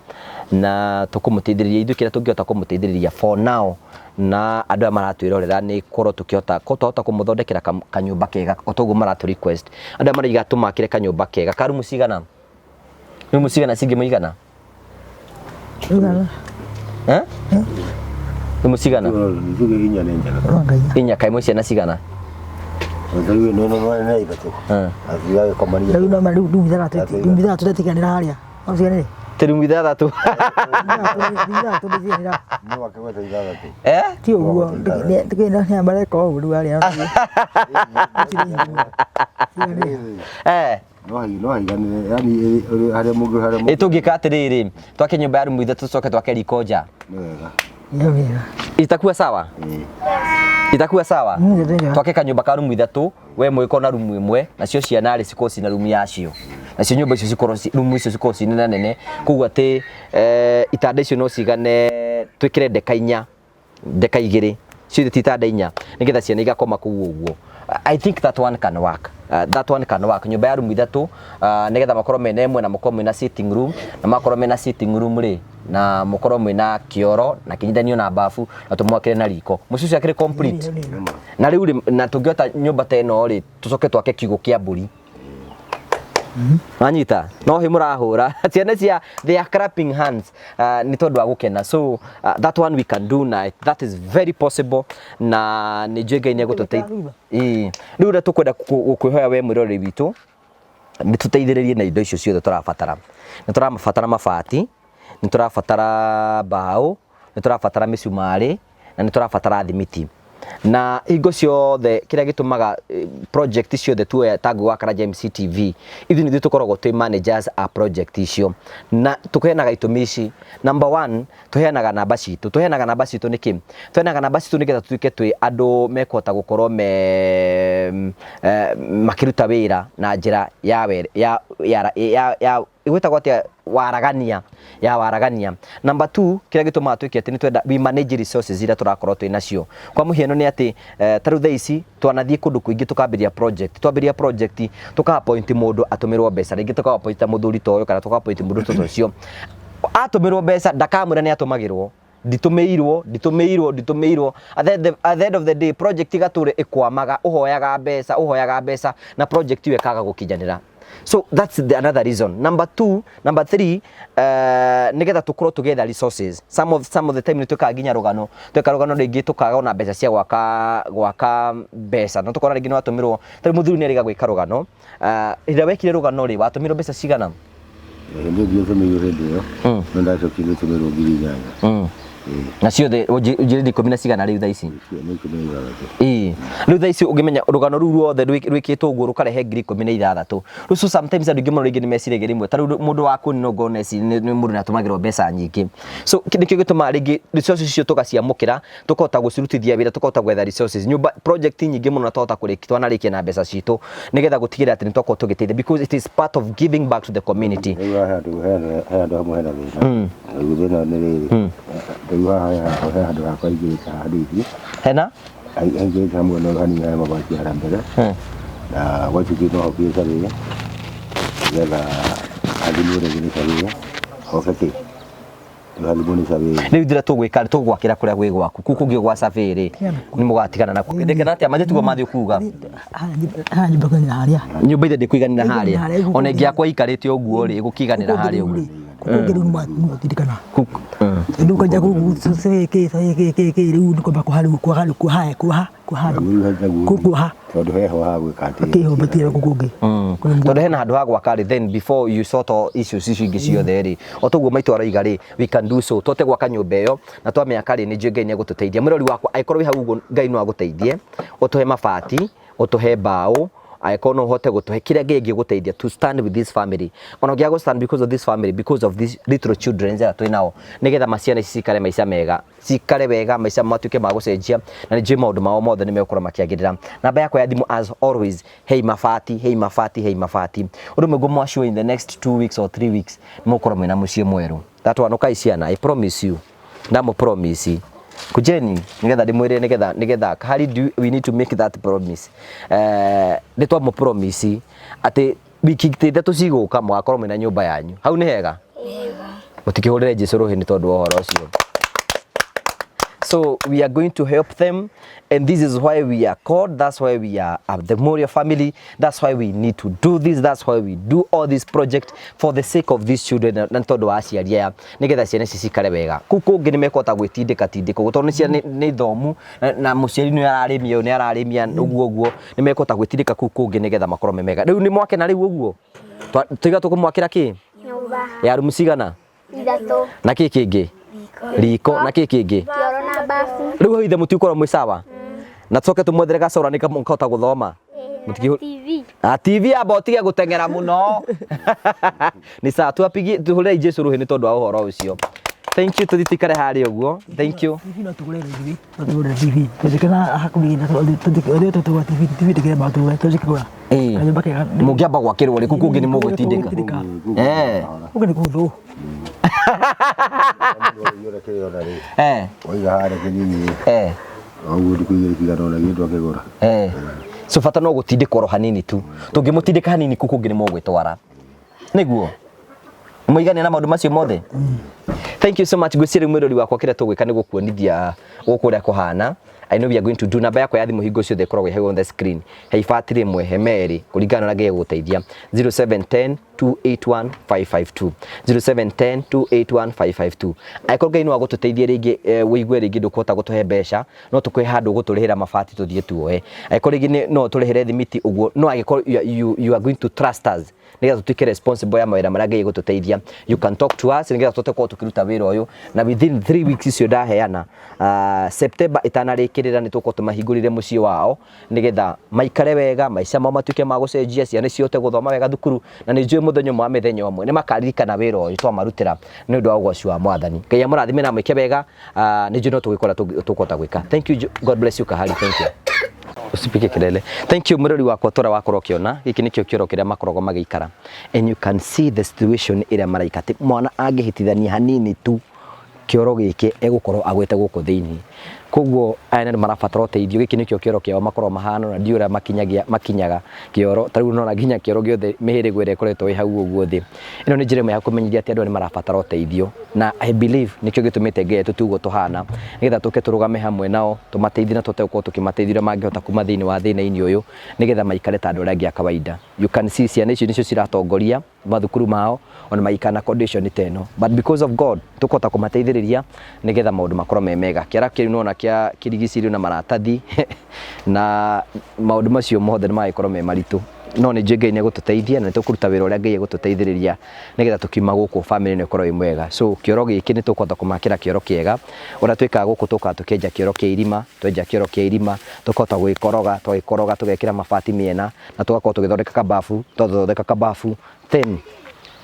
na tũkũmũteithĩrĩria ithuĩ kĩrĩa tũngĩhota kũmũteithĩrĩria for now na andũ aya maratwĩrorera nĩ korwo tũkĩhota, korwo twahota kũmũthondekera kanyũmba kega o toguo maratũ request. Andũ aya maraiga tũmakĩre kanyũmba kega ka rumu cigana? Rumu cigana cingĩmũigana? Igana. Eh? Rumu cigana? Tuge inya nĩ njega. Rwanga inya. Inya. Kaĩ mwĩ ciana cigana? Rĩu no no no nĩ ithatũ. Athiaga gĩkomania. Rĩu no rĩu rumu ithathatũ, rumu ithathatũ tũretiganĩra harĩa. No ciganĩre. Tĩ rumu ithathatũ. Rumu ithathatũ ndĩciganĩra. No akĩgweta ithathatũ. Eh? Ti ũguo. Tũkĩenda nĩ mareka ũguo rĩu harĩa. Eh. No no haiganĩre, yani harĩa mũngĩ harĩa Ĩ, tũngĩka atĩrĩrĩ, twake nyũmba ya rumu ithatũ, tũcoke twake riko nja. Nĩ wega. Nĩ wega. Itakuwa sawa? Itakuwa sawa? Nĩ wega. Twake kanyũmba ka rumu ithatũ, we mũgĩkorwo na rumu ĩmwe, nacio ciana rĩ cikorwo cina rumu yacio, nacio nyũmba icio cikorwo rumu icio cikorwo ci nene nene, koguo atĩ itanda icio no cigane, twĩkĩre ndeka inya, ndeka igĩrĩ, ciothe ti itanda inya, nĩgetha ciana igakoma kũu ũguo. I think that one can work. That one can work. Nyũmba ya rumu ithatũ, nĩgetha makorwo mena ĩmwe na mũkorwo mwĩna sitting room, na makorwo mena sitting room rĩ, na mũkorwo mwĩna kĩoro na kĩnyitithanio na bafu, na tũmwakĩre na riko. Mũciĩ ũcio akĩrĩ complete. Na rĩu rĩ, na tũngĩhota nyũmba ta ĩno rĩ, tũcoke twake kiugũ kĩa mbũri. Wanyita? No hĩ mũrahũra ciana cia, they are clapping hands nĩ tondũ wa gũkena. So that one we can do, na that is very possible, na nĩ njũĩ Ngai nĩ egũtũteithia. Ĩĩ, rĩu ũrĩa tũkwenda gũkwĩhoya we mwĩroreri witũ nĩ tũteithĩrĩrie na indo icio ciothe tũrabatara. Nĩ tũrabatara mabati, nĩ tũrabatara mbaũ, nĩ tũrabatara mĩcumarĩ, na nĩ tũrabatara thimiti. Na hingo ciothe kĩrĩa gĩtũmaga project ciothe tuoya ta Ngũgĩ wa Karanja MC TV, ithuĩ nĩ ithuĩ tũkoragwo twĩ managers a project icio, na tũheanaga itũmi ici. Number one, tũheanaga namba citũ. Tũheanaga namba citũ nĩkĩ? Tũheanaga namba citũ nĩgetha tũtuĩke twĩ andũ mekũhota gũkorwo me makĩruta wĩra na njĩra ya ya ya ya ya ĩgwĩtagwo atĩa, waragania, ya waragania. Number two, kĩrĩa gĩtũmaga twĩke atĩ nĩ twenda we manage resources iria tũrakorwo twĩ nacio. Kwa mũhiano nĩ atĩ ta rĩu thaa ici twanathiĩ kũndũ kũingĩ tũkambĩrĩria project, twambĩrĩria project tũka appoint mũndũ atũmĩrwo mbeca, rĩngĩ tũka appoint ta mũthuri ta ũyũ kana tũka appoint mũndũ ta ũcio. Atũmĩrwo mbeca ndakamwĩra nĩ atũmagĩrwo, nditũmĩirwo, nditũmĩirwo, nditũmĩirwo. At the end of the day project ĩgatũra ĩkwamaga, ũhoyaga mbeca, ũhoyaga mbeca, na project ĩyo ĩkaga gũkinyanĩra. So that's the another reason. Number two, number three, nĩgetha tũkorwo tũgĩetha resources. Some of the time nĩ twĩkaga nginya rũgano, tweka rũgano rĩngĩ tũkaga ona mbeca cia gwaka mbeca, na tũkona rĩngĩ nĩ watũmĩrwo, ta rĩu mũthuri nĩ erĩga gwĩka rũgano. Hĩndĩ ĩrĩa wekire rũgano rĩ, watũmĩrwo mbeca cigana? Hĩndĩ ĩyo ndiatũmĩirwo hĩndĩ ĩyo, no ndacokire gũtũmĩrwo 8,000. Na ciothe ũnjĩrĩre ikũmi na cigana rĩu thaa ici? Nĩ 16. Ĩĩ, rĩu thaa ici ũngĩmenya rũgano rũu ruothe rwĩkĩtwo ũguo rũkarehe 16,000. Rĩu so sometimes andũ aingĩ mũno rĩngĩ nĩ meciragia rĩmwe, ta rĩu mũndũ wa kũu no ngorwo neci nĩ mũndũ nĩ atũmagĩrwo mbeca nyingĩ. So nĩkĩo gĩtũmaga rĩngĩ resources icio tũgaciamũkĩra, tũkahota gũcirutithia wĩra, tũkahota gwetha resources. Nyũmba project nyingĩ mũno na twahota kũrĩkia, twanarĩkia na mbeca citũ nĩgetha gũtigĩrĩra atĩ nĩ twakorwo tũgĩteithia, because it is part of giving back to the community. Rĩu haha he handũ hamwe hena thĩna. Rĩu thĩna nĩ rĩrĩ, rĩu haha he handũ hakwa haingĩrĩte haha hanini. Hena? Haingĩrĩte hamwe no hanini harĩa mabati harĩa mbere. Na gwatuĩkire no hokire survey nĩgetha hathimwo rĩngĩ nĩ survey, hoke kĩ? Rĩu hathimwo nĩ survey. Rĩu ithuĩ ũrĩa tũgwĩka rĩ, tũgwakĩra kũrĩa gwĩ gwaku, kũu kũngĩ gwa survey rĩ, nĩ mũgatigana nakuo. Ndĩkena atĩa mathiĩ tiguo mathiĩ kuga? Haha nyũmba kũiganĩra harĩa. Nyũmba ithe ndĩkũiganĩra Ndĩkũiganĩra harĩa. Harĩa, Ona ĩngĩakwo ĩikarĩte ũguo rĩ, ĩgũkĩiganĩra harĩa ũguo. Kũngĩ rĩu nĩmũtindĩkana. Rĩu kwanja kũu kĩ kĩ kĩ kĩ rĩu nĩ kwamba kuoha rĩu kuoha rĩu kuoha kuoha kuoha kuoha Tondũ heho ha gwĩka atĩ. Kĩho matira kũu kũngĩ. Tondũ hena handũ ha gwaka rĩ, then before you sort all issues icio ingĩ ciothe rĩ, o toguo maitũ aroiga rĩ, we can do so. Tũhote gwaka nyũmba ĩyo na twamĩaka rĩ, nĩ njũĩ Ngai nĩ egũtũteithia. Mwĩrori wakwa, angĩkorwo wĩ hau ũguo Ngai no agũteithie, ũtũhe mabati, ũtũhe mbaũ, angĩkorwo no ũhote gũtũhe kĩrĩa Ngai angĩgũteithia to stand with this family. Ona ũngĩaga gũ stand because of this family, because of these little children arĩa twĩ nao, nĩgetha maciana ici cikare maica mega, cikare wega, maica matuĩke ma gũcenjia, na nĩ njũĩ maũndũ mao mothe nĩ megũkorwo makĩagĩrĩra. Namba yakwa ya thimũ as always, hei mabati, hei mabati, hei mabati. Ũndũ ũmwe ngũmũ in the next 2 weeks or 3 weeks nĩ mũgũkorwo mwĩna mũciĩ mwerũ. That one ũkai ciana, I promise you. Ndamũ promise. Kujeni nigetha ndimwire nigetha nigetha kahari do we need to make that promise. Nĩ twamũ promise atĩ wiki 3 cigũka mũgakorwo mwĩna nyũmba yanyu. Hau nĩ hega? Mũtikĩhũrĩre Jesu rũhĩ nĩ tondũ wa ũhoro ũcio. So we are going to help them, and this is why we are called. That's why we are the Moria family. That's why we need to do this. That's why we do all this project for the sake of these children. Na nĩ tondũ wa aciari aya nĩgetha ciana ici cikare wega. Kũu kũngĩ nĩ mekũhota gwĩtindĩka tindĩka ũguo tondũ nĩ ciana nĩ thomu na mũciari nĩ ararĩmia ũyũ nĩ ararĩmia ũguo ũguo nĩ mekũhota gwĩtindĩka kũu kũngĩ nĩgetha makorwo me mega. Rĩu nĩ mwakena rĩu ũguo? Tuiga tũkũmwakĩra kĩ? Nyũmba. Ya rumu cigana? 3. Na kĩ kĩngĩ? Riko. Na kĩ kĩngĩ? Kĩoro na bafu. Rĩu hau ithe mũtigũkorwo mwĩ sawa na tũcoke tũmwethere gacora nĩ mũkahota gũthoma. TV. Ah, TV amba ũtige gũteng'era mũno. Nĩ sawa, tũapigie tũhũrĩre Jesu rũhĩ nĩ tondũ wa ũhoro ũcio. Thank you, tũthiĩ tũikare harĩa ũguo. Thank you. TV no tũgũre TV, no tũgũre TV. Tũngĩkena hakuhĩ na tũngĩ tũgũra TV, TV ndĩkĩrema tũgũre, tũngĩkĩgũra. Kanyũmba kega. Mũngĩamba gwakĩrwo rĩ, kũu kũngĩ nĩ mũgwĩtindĩka. Kũngĩ nĩ kũhũthũ. Ũrĩa kĩrĩona rĩ. Waiga harĩa kĩnini. Ũguo ndikũ igĩrĩ cigana ũna gĩndũ akĩgũra. So bata no gũtindĩkwo oro hanini tu. Tũngĩmũtindĩka hanini kũu kũngĩ nĩ mũgwĩtwara. Nĩguo? Mũigane na maũndũ macio mothe? Thank you so much. Ngwĩciria rĩu mwĩrori wakwa kĩrĩa tũgwĩka nĩ gũkuonithia gũkũ ũrĩa kũhana. I know we are going to do. Namba yakwa ya thimũ hingo ciothe ĩkoragwo ĩ hau on the screen. He ibati rĩmwe, he merĩ, kũringana na ũrĩa Ngai egũgũteithia. 0710 281 552, 0710 281 552. Angĩkorwo Ngai no agũtũteithie rĩngĩ, wĩigue rĩngĩ ndũkũhota gũtũhe mbeca, no tũkũhe handũ ũgũtũrĩhĩra mabati tũthiĩ tuoe. Angĩkorwo rĩngĩ no tũrĩhĩre thimiti ũguo, no angĩkorwo you are going to trust us nĩgetha tũtuĩke responsible ya mawĩra marĩa Ngai egũtũteithia, you can talk to us nĩgetha tũhote gũkorwo tũkĩruta wĩra ũyũ na within 3 weeks icio ndaheana, September ĩtanarĩkĩrĩra, nĩ tũgũkorwo tũmahingũrĩre mũciĩ wao nĩgetha maikare wega, maica mao matuĩke ma gũcenjia, ciana cihote gũthoma wega thukuru, na nĩ njũĩ mũthenya ũmwe wa mĩthenya ũmwe nĩ makaririkana wĩra ũyũ twamarutĩra nĩ ũndũ wa ũgoci wa Mwathani. Ngai amũrathime na amwĩke wega. Nĩ njũĩ no tũgĩkora tũkũhota gwĩka. Thank you, God bless you. Kahari, thank you. Usipige kelele. Thank you, mũrori wakwa tora wakorwo ũkĩona gĩkĩ nĩkĩo kĩoro kĩrĩa makoragwo magĩikara, and you can see the situation ĩrĩa maraika atĩ mwana angĩhĩtithania hanini tu kĩoro gĩkĩ egũkorwo agwĩte gũkũ thĩinĩ. Koguo aya nĩ marabatara ũteithio. Gĩkĩ nĩkĩo kĩoro kĩao makoragwo mahana, na ndiũĩ ũrĩa makinyagia makinyaga kĩoro ta rĩu nona nginya kĩoro gĩothe mĩhĩrĩgo ĩrĩa ĩkoretwo ĩ hau ũguo thĩ. Ĩno nĩ njĩra ĩmwe ya kũmenyithia atĩ andũ aya nĩ marabatara ũteithio, na I believe nĩkĩo gĩtũmĩte Ngai atũtue ũguo tũhana, nĩgetha tũke tũrũgame hamwe nao, tũmateithie na tũhote gũkorwo tũkĩmateithia ũrĩa mangĩhota kuma thĩinĩ wa thĩna-inĩ ũyũ, nĩgetha maikare ta andũ arĩa angĩ a kawaida. You can see ciana icio nĩcio ciratongoria mathukuru mao ona magĩikara na condition ta ĩno, but because of God tũkũhota kũmateithĩrĩria nĩgetha maũndũ makorwo me mega. Kĩara kĩu nĩwona kĩa kĩrigicĩirio na maratathi na maũndũ macio mothe nĩ magĩkorwo me maritũ, no nĩ njũĩ Ngai nĩ egũtũteithia na nĩ tũkũruta wĩra ũrĩa Ngai egũtũteithĩrĩria nĩgetha tũkiuma gũkũ family ĩno ĩkorwo ĩ mwega. So kĩoro gĩkĩ nĩ tũkũhota kũmakĩra kĩoro kĩega. Ũrĩa twĩkaga gũkũ, tũkaga tũkĩenja kĩoro kĩa irima. Twenja kĩoro kĩa irima, tũkahota gũgĩkoroga. Twagĩkoroga, tũgekĩra mabati mĩena na tũgakorwo tũgĩthondeka kababu. Twathondeka kababu, then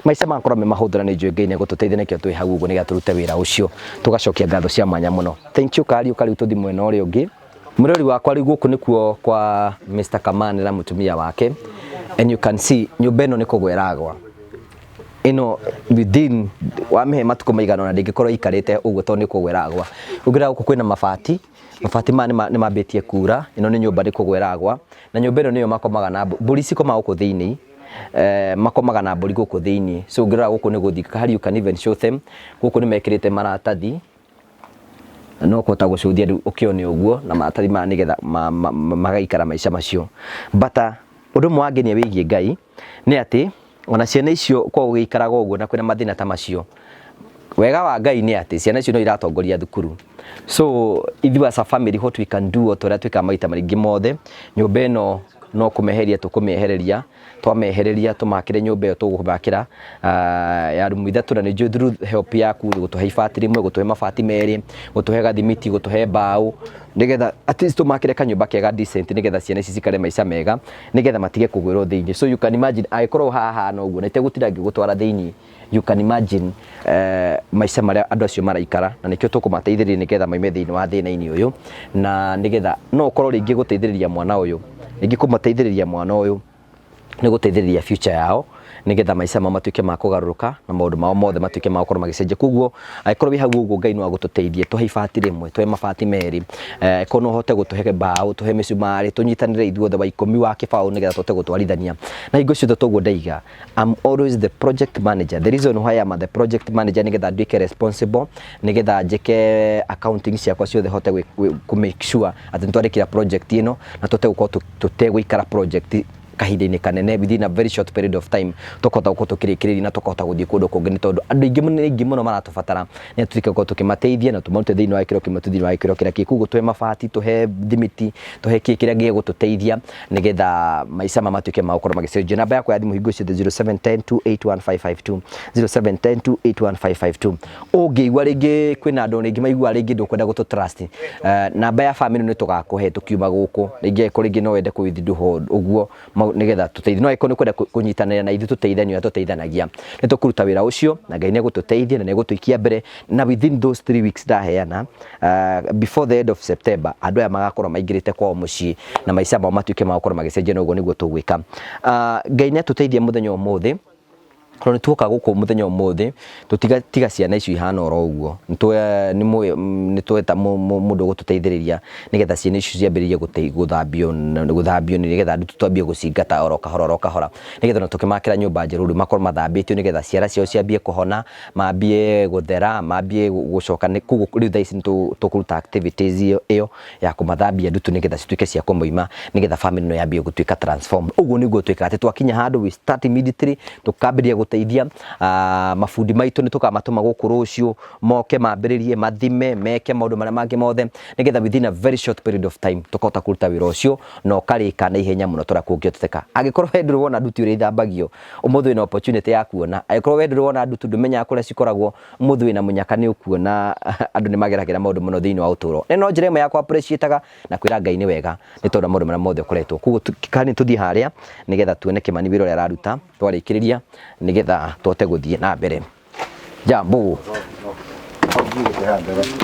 maica magakorwo me mahũthũ, na nĩ njũĩ Ngai nĩ egũtũteithia. Nĩkĩo twĩ hau ũguo, nĩgetha tũrute wĩra ũcio. Tũgacokia ngatho cia mwanya mũno. Thank you. Kariũ kariũ, tũthiĩ mwena ũrĩa ũngĩ. Mũrori wakwa, rĩu gũkũ nĩkuo kwa Mr. Kamani na mũtumia wake, and you can see nyũmba ĩno nĩ kũgwa ĩragwa ĩno. Within wamĩhe matukũ maigana ũna ndĩngĩkorwo ĩikarĩte ũguo tondũ nĩ kũgwa ĩragwa. Ũngĩrora gũkũ kwĩna mabati, mabati maya nĩ mambĩtie kura. Ĩno nĩ nyũmba nĩ kũgwa ĩragwa, na nyũmba ĩno nĩyo makomaga na mbũri cikomaga gũkũ thĩinĩ. Makomaga na mbũri gũkũ thĩinĩ. So ũngĩrora gũkũ nĩ gũthika. Kahari, you can even show them gũkũ nĩ mekĩrĩte maratathi, no kũhota gũcũthia rĩu ũkĩone ũguo na maratathi maya nĩgetha magaikara maica macio. But ũndũ ũmwe wangenia wĩgiĩ Ngai nĩ atĩ Ona ciana icio kwa gũgĩikaraga ũguo na kwĩna mathĩna ta macio, wega wa Ngai nĩ atĩ ciana icio no iratongoria thukuru. So ithuĩ as a family, what we can do, o ta ũrĩa twĩkaga maita maingĩ mothe, nyũmba ĩno no kũmeheria tũkũmĩehereria. Twamehereria tũmakĩre nyũmba ĩyo tũgũmakĩra ya rumu 3, na nĩ njũĩ through help yaku, gũtũhe ibati rĩmwe, gũtũhe mabati 2, gũtũhe gathimiti, gũtũhe mbaũ, nĩgetha at least tũmakĩre kanyũmba kega decent, nĩgetha ciana ici cikare maica mega, nĩgetha matige kũgwĩrwo thĩinĩ. So you can imagine angĩkorwo haha hana ũguo na itegũtinda ngĩgũtwara thĩinĩ, you can imagine maica marĩa andũ acio maraikara, na nĩkĩo tũkũmateithĩrĩria nĩgetha maime thĩinĩ wa thĩna-inĩ ũyũ, na nĩgetha no ũkorwo rĩngĩ gũteithĩrĩria mwana ũyũ, rĩngĩ kũmateithĩrĩria mwana ũyũ nĩ gũteithĩrĩria future yao, nĩgetha maica mao matuĩke ma kũgarũrũka na maũndũ mao mothe matuĩke ma gũkorwo magĩcenjia. Koguo angĩkorwo wĩ hau ũguo, Ngai no agũtũteithie, tũhe ibati rĩmwe, tũhe mabati 2, angĩkorwo no ũhote gũtũhe mbaũ, tũhe mĩcumarĩ, tũnyitanĩre ithuothe wa 10 wa kĩbaũ, nĩgetha tũhote gũtwarithania. Na hingo ciothe toguo ndaiga, I'm always the project manager. The reason why I'm the project manager, nĩgetha nduĩke responsible, nĩgetha njĩke accounting ciakwa ciothe, hote kũ make sure atĩ nĩtwarĩkĩra project ĩno na tũhote gũkorwo tũtegũikara project kahinda-inĩ kanene. Within a very short period of time tũkahota gũkorwo tũkĩrĩkĩrĩria na tũkahota gũthiĩ kũndũ kũngĩ, nĩ tondũ andũ aingĩ mũno, aingĩ mũno maratũbatara nĩ tũtuĩke gũkorwo tũkĩmateithia na tũmarute thĩinĩ wa gĩkĩro kĩmwe tũthiĩ wa gĩkĩro kĩrĩa kĩngĩ. Koguo tũhe mabati, tũhe thimiti, tũhe kĩ kĩrĩa gĩgũtũteithia nĩgetha maica ma matuĩke ma gũkorwo magĩcenjia. Namba yakwa ya thimũ hingo ciothe 0710 281552, 0710 281552. Ũngĩigua rĩngĩ kwĩna andũ rĩngĩ maigua rĩngĩ ndũkwenda gũtũ trust, namba ya family nĩ tũgakũhe tũkiuma gũkũ. Rĩngĩ angĩkorwo rĩngĩ no wende kũ withdraw ũguo nĩgetha tũteithie, no angĩkorwo nĩ kwenda kũnyitanĩra na ithuĩ tũteithanie ũrĩa tũteithanagia, nĩ tũkũruta wĩra ũcio na Ngai nĩ egũtũteithia na nĩ egũtũikia mbere. Na within those 3 weeks ndaheana, before the end of September, andũ aya magakorwo maingĩrĩte kwao mũciĩ na maica mao matuĩke ma gũkorwo magĩcenjia, na ũguo nĩguo tũgwĩka. Ngai nĩ atũteithia mũthenya ũmũthĩ, tondũ nĩ tuoka gũkũ mũthenya ũmũthĩ tũtigatiga ciana icio ihana oro ũguo. Nĩ tweta mũndũ ũgũtũteithĩrĩria nĩgetha ciana icio ciambĩrĩrie gũthambio, nĩgetha andũ twambie gũcingata oro kahora oro kahora, nĩgetha ona tũkĩmakĩra nyũmba njerũ rĩu makorwo mathambĩtio, nĩgetha ciara ciao ciambie kũhona, mambie gũthera, mambie gũcoka. Koguo rĩu thaa ici nĩ tũkũruta activities ĩyo ya kũmathambia ndutu, nĩgetha cituĩke cia kũmoima, nĩgetha family ĩno yambie gũtuĩka transform. Ũguo nĩguo twĩkaga, atĩ twakinya handũ we start immediately, tũkambĩrĩria gũteithia. Mabundi maitũ nĩ tũkamatũma gũkũ rũciũ moke mambĩrĩrie, mathime, meke maũndũ marĩa mangĩ mothe, nĩgetha within a very short period of time tũkahota kũruta wĩra ũcio na ũkarĩka na ihenya mũno tũrĩa kũngĩhotekeka. Angĩkorwo we ndũrĩ wona ndutu ũrĩa ithambagio, ũmũthĩ wĩna opportunity ya kuona. Angĩkorwo we ndũrĩ wona ndutu, ndũmenyaga kũrĩa cikoragwo, ũmũthĩ wĩna mũnyaka nĩ ũkuona andũ nĩ mageragĩra maũndũ mũno thĩinĩ wa ũtũũro. Na no njĩra ĩmwe ya kũ appreciate na kwĩra Ngai nĩ wega nĩ tondũ wa maũndũ marĩa mothe ũkoretwo. Koguo kani tũthiĩ harĩa nĩgetha tuone Kĩmani wĩra ũrĩa araruta, twarĩkĩrĩria nĩgetha tũhote gũthiĩ na mbere. Jambo.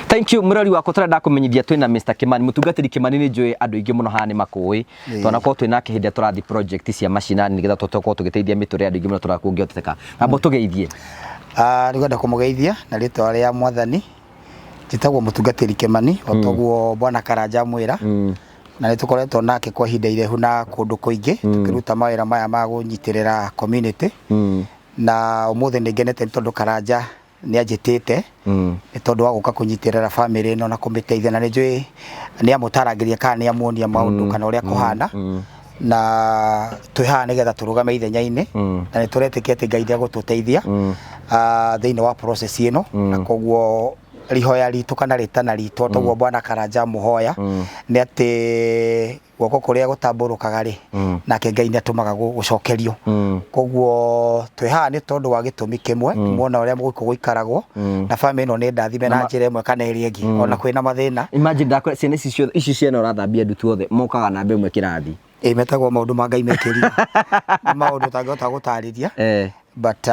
Thank you, mũrori wakwa. Tũrenda kũmenyithia twĩna Mr. Kimani, mũtungatĩri Kimani. Nĩ njũĩ andũ aingĩ mũno haha nĩ makũĩ, twanakorwo twĩ nake hĩndĩ ĩrĩa tũrathiĩ project cia macinani, nĩgetha tũhote gũkorwo tũgĩteithia mĩtũrĩre ya andũ aingĩ mũno tũrĩa kũngĩhotekeka. Amba tũgeithie. Nĩngwenda kũmũgeithia na rĩtwa rĩa Mwathani. Njĩtagwo mũtungatĩri Kĩmani, o toguo bwana Karanja amwĩra, na nĩ tũkoretwo nake kwa ihinda irehu na kũndũ kũingĩ tũkĩruta mawĩra maya ma kũnyitĩrĩra community. Na ũmũthĩ nĩ ngenete nĩ tondũ Karanja nĩ anjĩtĩte nĩ tondũ wa gũka kũnyitĩrĩra family ĩno na kũmĩteithia, na nĩ njũĩ nĩ amũtaragĩria kana nĩ amuonia maũndũ kana ũrĩa kũhana, na twĩ haha nĩgetha tũrũgame ithenya-inĩ, na nĩ tũretĩkia atĩ Ngai nĩ egũtũteithia thĩinĩ wa process ĩno. Na koguo rihoya ritũ kana rĩtana ritũ, toguo bwana Karanja mũhoya, nĩ atĩ guoko kũrĩa gũtambũrũkaga rĩ, nake Ngai nĩ atũmaga gũcokerio. Koguo twĩ haha nĩ tondũ wa gĩtũmi kĩmwe, muona ũrĩa gũkũ gũikaragwo, na family ĩno nĩ ndathime na njĩra ĩmwe kana ĩrĩa ĩngĩ, ona kwĩna mathĩna. Imagine ndakwĩra ciana ici ciothe, ici ciana ũrathambia ndutu othe mokaga namba ĩmwe kĩrathi. Ĩ metagwo maũndũ ma Ngai mekĩrire, nĩ maũndũ ũtangĩhota gũtarĩria, but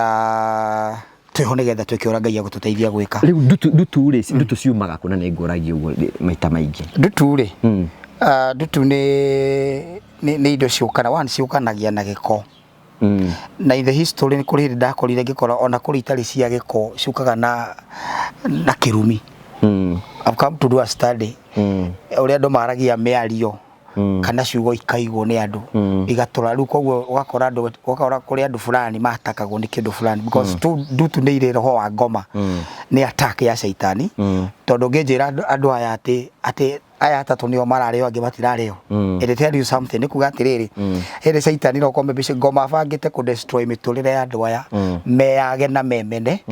twĩho nĩgetha twĩke ũrĩa Ngai egũtũteithia gwĩka. Rĩu ndutu rĩ, ndutu ciumaga kũ? Na nĩ ngũragia ũguo maita maingĩ. Ndutu rĩ, ndutu nĩ indo ciũkana one ciũkanagia na gĩko. Na in the history nĩ kũrĩ hĩndĩ ndakorire ngĩkora ona kũrĩ itarĩ cia gĩko, ciũkaga na kĩrumi. I've come to do a study ũrĩa andũ maragia mĩario kana ciugo ikaigwo nĩ andũ igatũra rĩu. Koguo ũgakora andũ, ũgakora kũrĩ andũ fulani matakagwo nĩ kĩndũ fulani, because ndutu nĩ irĩ roho wa ngoma, nĩ attack ya caitani. Tondũ ũngĩnjĩra andũ aya atĩ Aya atatũ nĩo mararĩo, angĩ matirarĩo. It tell you something, nĩ kuga atĩrĩrĩ, hĩndĩ Caitani no korwo maybe ngoma abangĩte kũ destroy mĩtũrĩre ya andũ aya, meyage na memene,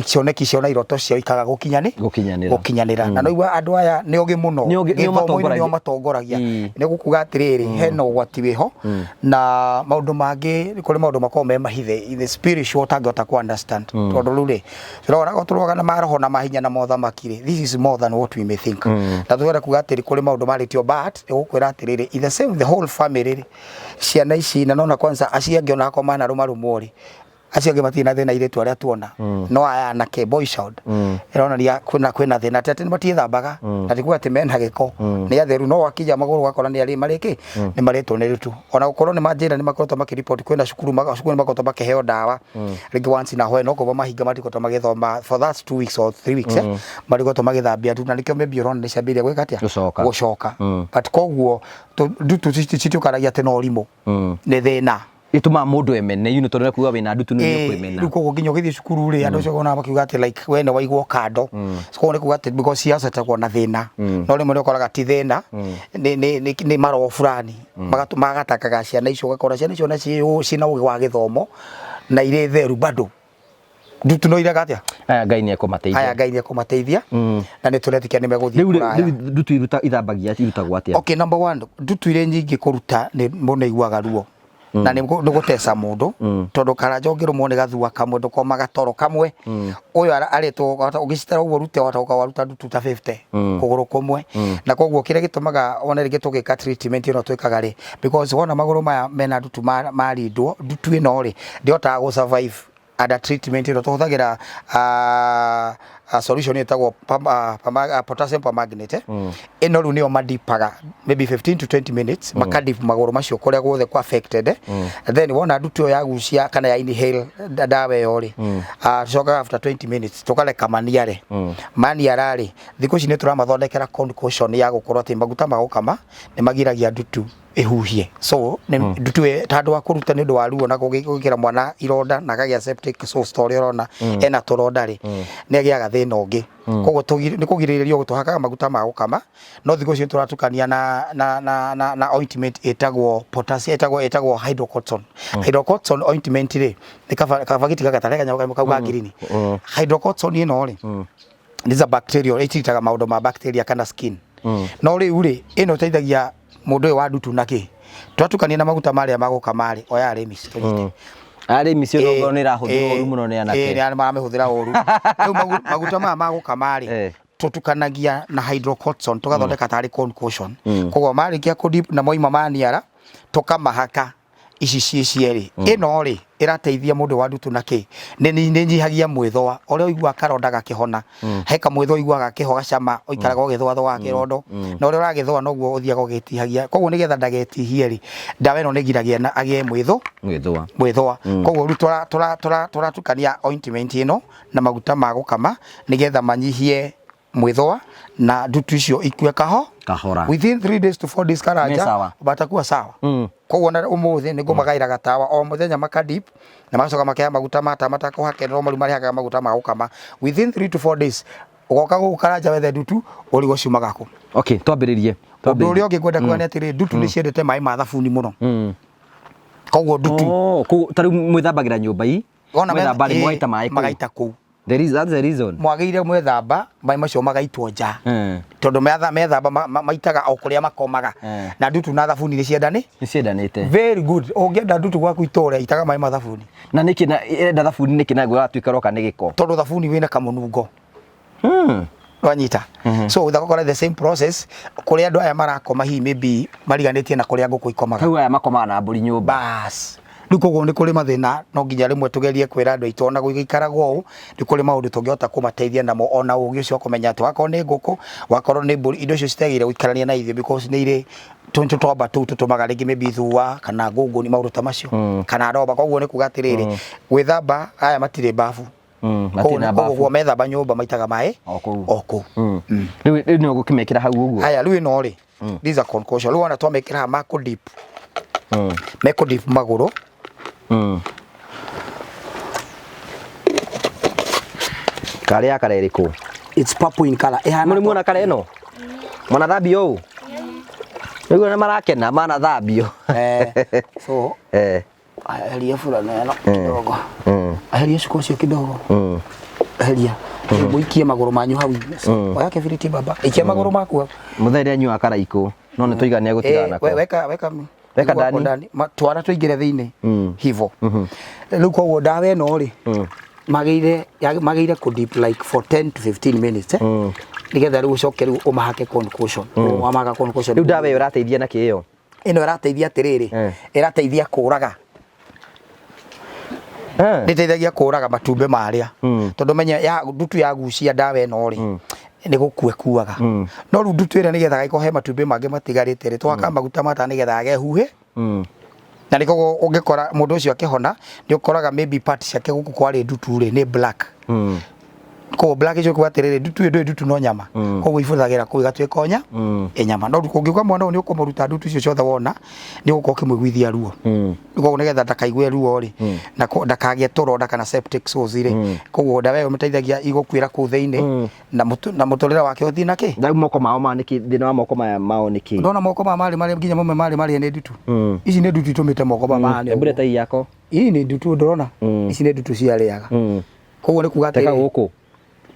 cioneki ciao na iroto ciao ikaga gũkinyani Gũkinyanĩra. Gũkinyanĩra. Na noigua andũ aya nĩ ogĩ mũno. Nĩ ogĩ- nĩo gĩthomo-inĩ, matongoragia. nĩo matongoragia. Nĩ gũkuga atĩrĩrĩ, hena ũgwati wĩho na maũndũ mangĩ, kũrĩ maũndũ makoragwo me mahithe in the spiritual ũtangĩhota ku understand, tondũ rĩu rĩ tũrona tũrũaga na maroho na mahinya na mothamaki rĩ, this is more than what we may think. Na twenda kuga atĩrĩ, kũrĩ maũndũ marĩtio, but nĩgũkwĩra atĩrĩrĩ, in the same, the whole family rĩ, ciana ici na nona kwanza acio angĩ ona akorwo manarũmarũmwo rĩ, acio angĩ matirĩ na thĩna, airĩtu arĩa tuona, no aya anake, boy child, ĩronania kwĩna thĩna, atĩ matiĩthambaga, na ti kuga atĩ mena gĩko, nĩ atheru, no wakinya magũrũ ũgakora nĩ arĩ marĩkĩ nĩ marĩtwo nĩ rĩtu. Ona gũkorwo nĩ manjĩra nĩ makoretwo makĩripoti kwĩna cukuru, cukuru nĩ makoretwo makĩheo ndawa rĩngĩ once in a while, no korwo mahinga matikoretwo magĩthoma for that 2 weeks or 3 weeks, marikoretwo magĩthambia ndu, na nĩkĩo maybe ũrona nĩ ciambĩrĩria gwĩka atĩa? Gũcoka. Gũcoka. But koguo ndutu citiũkaragia atĩ no ũrimũ, nĩ thĩna. Ĩtũmaga mũndũ emene you know, tondũ nĩ kuga wĩna ndutu nĩ ũkwĩmena. Rĩu koguo nginya ũgĩthiĩ cukuru rĩ, andũ acio ũkoona makiuga atĩ like we nĩ waigwo kando. Koguo nĩ kuga atĩ because ciacetagwo na thĩna, no rĩmwe nĩ ũkoraga ti thĩna, nĩ maroho fulani magatakaga ciana icio, ũgakora ciana icio na ciĩna ũgĩ wa gĩthomo na irĩ theru, bado ndutu no irega atĩa? Aya Ngai nĩ ekũmateithia. Aya Ngai nĩ ekũmateithia, na nĩ tũretĩkia nĩ megũthiĩ Rĩu kũraya. Rĩu ndutu iruta ithambagia irutagwo atĩa? Okay, number one, ndutu irĩ nyingĩ kũruta nĩ mũndũ nĩ aiguaga ruo na nĩ gũteca mũndũ, tondũ karanja ũngĩrũmwo nĩ gathua kamwe ndũkoma gatoro kamwe. Ũyũ arĩtwo ũgĩcitara ũguo rute watoka waruta ndutu ta 50 kũgũrũ kũmwe. Na koguo kĩrĩa gĩtũmaga one rĩngĩ tũgĩka treatment ĩno twĩkaga rĩ, because wona magũrũ maya mena ndutu marindwo, ndutu ĩno rĩ ndĩhotaga gũ survive under treatment ĩno tũhũthagĩra, solution ĩtagwo potassium permanganate. Ĩno rĩu nĩyo madipaga maybe 15 to 20 minutes, makadip magũrũ macio kũrĩa guothe kwa affected. Then wona ndutu ĩyo yagucia kana ya inhale ndawa ĩyo rĩ, tucokaga after 20 minutes tũkareka maniare. Maniara rĩ, thikũ ici nĩ tũramathondekera concoction ya gũkorwo atĩ maguta ma gũkama nĩ magiragia ndutu ĩhuhie. So nĩ ndutu ta andũ a kũruta nĩ ũndũ wa ruo na gwĩkĩra mwana ironda na akagĩa septic sores, ta ũrĩa ũrona ena tũronda rĩ, nĩ agĩaga thĩna ũngĩ. Koguo nĩ kũgirĩrĩria ũguo tũhakaga maguta ma gũkama, no thikũ ici tũratukania na ointment ĩtagwo potassium, ĩtagwo hydrocortisone. Hydrocortisone ointment rĩ, nĩ kabagiti gaka tarĩ kanyamũ kau ka green. Hydrocortisone ĩno rĩ, this is a bacterial, ĩtiritaga maũndũ ma bacteria kana skin. No rĩu rĩ, ĩno ĩteithagia mũndũ ũyũ wa ndutu na kĩ twatukania na maguta marĩa magũkama rĩ, oya remis tũnyite. Arĩ micio no nĩ ĩrahũthĩrwo ũru mũno nĩ anake. Ĩĩ, nĩ maramĩhũthĩra ũru. Rĩu maguta maya ma gũkama rĩ, tũtukanagia na hydrocortisone tũgathondeka tarĩ concoction. Koguo marĩkia kũ na moima maniara, tũkamahaka ici ciĩ cierĩ. Ĩno rĩ, ĩrateithia mũndũ wa ndutu na kĩ nĩ nyihagia mwĩthũa ũrĩa ũiguaga karonda gakĩhona. He kamwĩthũa ũiguaga gakĩho gacama, ũikaraga ũgĩthũathũaga kĩrondo, na ũrĩa ũragĩthũa noguo ũthiaga ũgĩtihagia. Koguo nĩgetha ndagetihie rĩ, ndawa ĩno nĩ ĩgiragia na agĩe mwĩthũ Mwĩthũa. Mwĩthũa. Koguo rĩu tũratukania ointment ĩno na maguta ma gũkama nĩgetha manyihie mwĩthũa na ndutu icio ikue kaho Kahora. Within 3 days to 4 days, Nĩ karanja sawa. batakuwa sawa. Koguo na ũmũthĩ nĩ ngũmagaĩra gatawa o mũthenya makadip, na magacoka makea maguta mata matakũhake, no maru marĩhakaga maguta ma gũkama. Within 3 to 4 days ũgoka gũkũ karanja wethe ndutu ũrigwo ciumaga kũ. Okay, twambĩrĩrie. Ũndũ ũrĩa ũngĩ ngwenda kuga nĩ atĩrĩ, ndutu nĩ ciendete maĩ ma thabuni mũno. Koguo ndutu Oh, koguo ta rĩu mwĩthambagĩra nyũmba ii Wona mwĩthamba rĩ, mũgaita maĩ kũu. Magaita kũu. There is, that's the reason. Mwagĩrĩire mwethamba maĩ macio magaitwo nja, tondũ methamba maitaga o kũrĩa makomaga. Na ndutu na thabuni nĩ ciendani. Nĩ ciendanĩte. Very good. Ũngĩenda ndutu gwaku itũra, itaga maĩ ma thabuni. Na nĩkĩ na ĩrenda thabuni nĩkĩ na gwatuĩka roka nĩ gĩko? Tondũ thabuni wĩna kamũnungo. Wanyita? So ũgakora the same process kũrĩa andũ aya marakoma, hihi maybe mariganĩtie na kũrĩa ngũkũ ikomaga. Rĩu aya makomaga na mbũri nyũmba. Bas, rĩu koguo nĩ kũrĩ mathĩna, no nginya rĩmwe tũgerie kwĩra andũ aitũ ona gũgĩikaragwo ũũ nĩ kũrĩ maũndũ tũngĩhota kũmateithia namo, ona ũgĩ ũcio wa kũmenya atĩ wakorwo nĩ ngũkũ, wakorwo nĩ mbũri, indo icio citagĩrĩire gũikarania na ithuĩ because nĩ irĩ tũtomba tũu tũtũmaga rĩngĩ maybe thua kana ngũngũni, maũndũ ta macio, kana ndomba. Koguo nĩ kuga atĩrĩrĩ, gwĩthamba aya matirĩ babu. Matirĩ na Koguo babu. methamba nyũmba maitaga maĩ O kũu. O kũu. Rĩu nĩ ũgũkĩmekĩra hau ũguo. Haya, rĩu ĩno rĩ, this is a concoction. Rĩu wona twamĩkĩra haha makũ dip, mekũ dip magũrũ. Karĩ ya kara ĩrĩkũ? It's purple in color. Ĩhana Mũrĩ muona kara ĩno? Mwanathambio ũũ? Nĩguo nĩ marakena manathambio. Eh, so eheria burana ĩno kidogo. Eheria cuka ũcio kidogo. Eheria. Rĩu mũikie magũrũ manyu hau. Oya kĩbiriti baba. Ikia magũrũ maku hau. Mũthee nĩ anyuaga karaikũ no nĩ tũiga nĩ egũtigana Eh, nako. weka weka Weka gwakwo ndani. ndani. Twara tũingĩre thĩinĩ hivo. Rĩu koguo ndawa ĩno rĩ magĩire magĩire kũ dip like for 10 to 15 minutes eh? Nĩgetha rĩu ũcoke rĩu ũmahake concoction. Wamahaka concoction. Rĩu ndawa ĩyo ĩrateithia na kĩ ĩyo? Ĩno ĩrateithia atĩrĩrĩ, ĩrateithia kũraga nĩteithagia kũraga matumbĩ marĩa, tondũ menya ya ndutu yagucia ndawa ĩno rĩ, nĩ gũkua ĩkuaga. No rĩu ndutu ĩrĩa nĩgetha gagĩkorwo he matumbĩ mangĩ matigarĩte rĩ, twaka maguta mata nĩgetha agehuhe. Na nĩ koguo ũngĩkora mũndũ ũcio akĩhona, nĩ ũkoraga maybe part ciake gũkũ kwarĩ ndutu rĩ nĩ black. Koguo black icio kuga atĩrĩrĩ, ndutu ĩyo ndũrĩ ndutu no nyama. Koguo ibuthagĩra kũu ĩgatuĩka o nyama. No ũngĩuga mwana ũyũ nĩ ũkũmũruta ndutu icio ciothe wona, nĩ ũgũkorwo ũkĩmũiguithia ruo. Koguo nĩgetha ndakaigue ruo rĩ, na ndakagĩe tũronda kana septic sores rĩ, koguo ndawa ĩyo ĩmũteithagia igũkuĩra kũu thĩinĩ na mũtũrĩre wake ũthiĩ na kĩ. Rĩu moko mao ma nĩkĩ, thĩna wa moko maya mao nĩkĩ? Ndona moko maya marĩ marĩa nginya mamwe marĩ marĩe nĩ ndutu. Ici nĩ ndutu itũmĩte moko maya mahane Hebu ũguo. leta hii yako. Ii nĩ ndutu ndũrona? Ici nĩ ndutu ciarĩaga. Koguo nĩ kuga Teka atĩrĩ, gũkũ.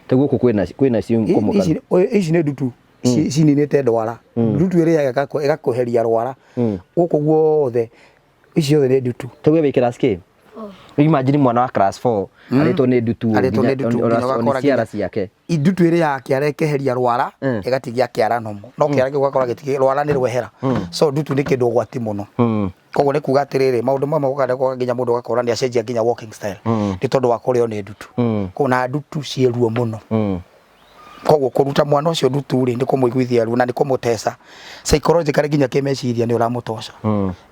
Te gũkũ kwĩna kwĩna ciũkũmũka. Ici nĩ ndutu cininĩte ndwara. Ndutu ĩrĩaga ĩgakũheria rwara. Gũkũ guothe ici ciothe nĩ ndutu. Te we wĩ class K? Imagine mwana wa class 4 arĩtwo nĩ ndutu Arĩtwo nĩ ndutu, nginya nginya ũgakora ciara nginya- ciake. Ndutu ĩrĩaga kĩara ĩkeheria rwara, ĩgatigia kĩara nomo. No kĩara kĩu ũgakora gĩtigĩ rwara nĩ rwehera. So ndutu nĩ kĩndũ ũgwati mũno. Koguo nĩ kuga atĩrĩrĩ, maũndũ mamwe gũka nginya mũndũ ũgakora nĩ acenjia nginya walking style. Nĩ tondũ wa kũrĩo nĩ ndutu. Koguo na ndutu ciĩ ruo mũno. Koguo kũruta mwana ũcio ndutu rĩ, nĩ kũmũiguithia ruo na nĩ kũmũteca. Psychologically nginya kĩmeciria nĩ ũramũtoca.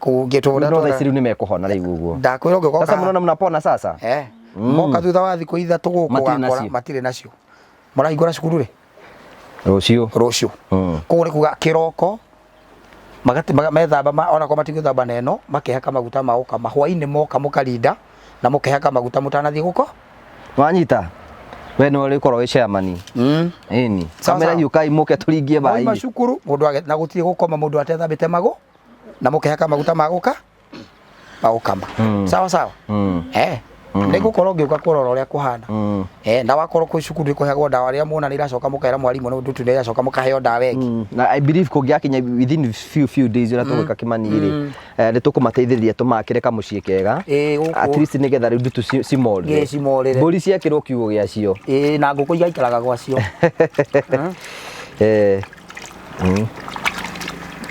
Koguo ũngĩtũra No thaa ici rĩu nĩ mekũhona rĩu ũguo. Ndakwĩra ũngĩgoka. Sasa mnaona mnapona sasa? Eh. Moka thutha wa thikũ ithatũ gũkũ Matirĩ ũgakora nacio. matirĩ nacio. Mũrahingũra cukuru rĩ? Rũciũ. Rũciũ. Koguo nĩ kuga kĩroko magati methamba onakorwo matigũthamba na ĩno, makehaka maguta ma gũkama. Hwainĩ moka mũkarinda na mũkehaka maguta mũtanathiĩ gũko. Wanyita? We nĩwe ũrĩkorwo wĩ chairman. Ĩni. Sawa, Kamera sawa. hiũkai mũke tũringie Mwauma maĩ. cukuru mũndũ na gũtirĩ gũkoma mũndũ atethambĩte magũ na mũkehaka maguta ma gũka ma gũkama. Sawa sawa. Eh. Nĩ ngũkorwo ngĩũka kũrora ũrĩa kũhana. Eh, na wakorwo kwĩ cukuru nĩ kũheagwo ndawa rĩrĩa muona nĩ iracoka mũkera mwarimũ nĩ ndutu nĩ iracoka mũkaheo ndawa ĩngĩ. Na I believe kũngĩakinya within few few days ũrĩa tũgwĩka Kĩmani rĩ, nĩ tũkũmateithĩrĩria tũmakĩre kamũciĩ kega. Ĩĩ, gũkũ. At least nĩgetha rĩu ndutu cimorĩre. Ĩĩ, cimorĩre. Mbũri ciakĩrwo kiugũ gĩacio. Ĩĩ, na ngũkũ igaikaraga gwacio.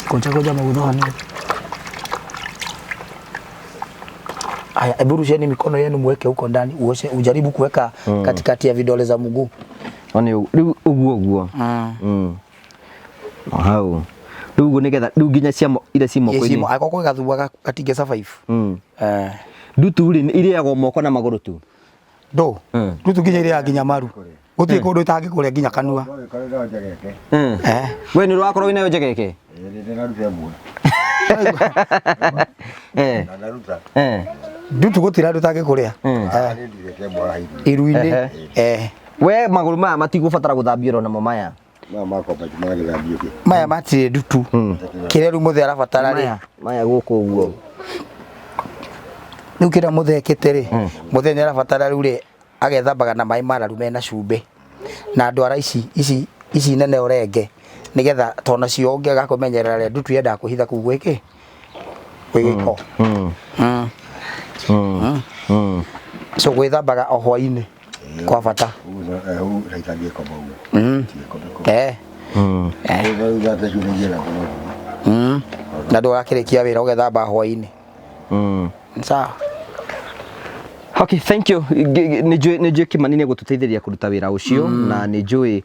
Kunja kunja magutho hanini. Aya, hebu rusheni mikono yenu muweke huko ndani, uoshe, ujaribu kuweka katikati ya vidole za mguu. One rĩu ũguo ũguo. Hau. Rĩu ũguo nĩgetha rĩu nginya cia iria ci moko-inĩ. Gĩcimo, angĩkorwo kwĩ gathua gatingĩ survive. Ndutu rĩ irĩagwo moko na magũrũ tu. Ndũ. Ndutu nginya irĩaga nginya maru. Gũtirĩ kũndũ ĩtangĩkũrĩa nginya kanua. We nĩ ũrakorwo wĩnayo njegeke? Ndutu gũtirĩ handũ ĩtangĩkũrĩa. Iru-inĩ. We magũrũ maya matigũbatara gũthambio oro namo maya. Maya matirĩ ndutu. Kĩrĩa rĩu mũthee arabatara rĩ. Maya gũkũ ũguo. Rĩu kĩrĩa mũthee ekĩte rĩ, mũthee nĩ arabatara rĩu rĩ, agethambaga na maĩ mararu mena cumbĩ. Na ndwara ici ici ici nene ũrenge nĩgetha tondũ nacio ũngĩaga kũmenyerera rĩ, ndutu yendaga kwĩhitha kũu gwĩ kĩ? Gwĩ gĩko. So gwĩthambaga o hwainĩ kwa bata. Na ndũrakĩrĩkia wĩra ũgethamba hwainĩ. Sawa. Okay, thank you. Nĩ njũĩ Kĩmani nĩ egũtũteithĩrĩria kũruta wĩra ũcio na nĩ njũĩ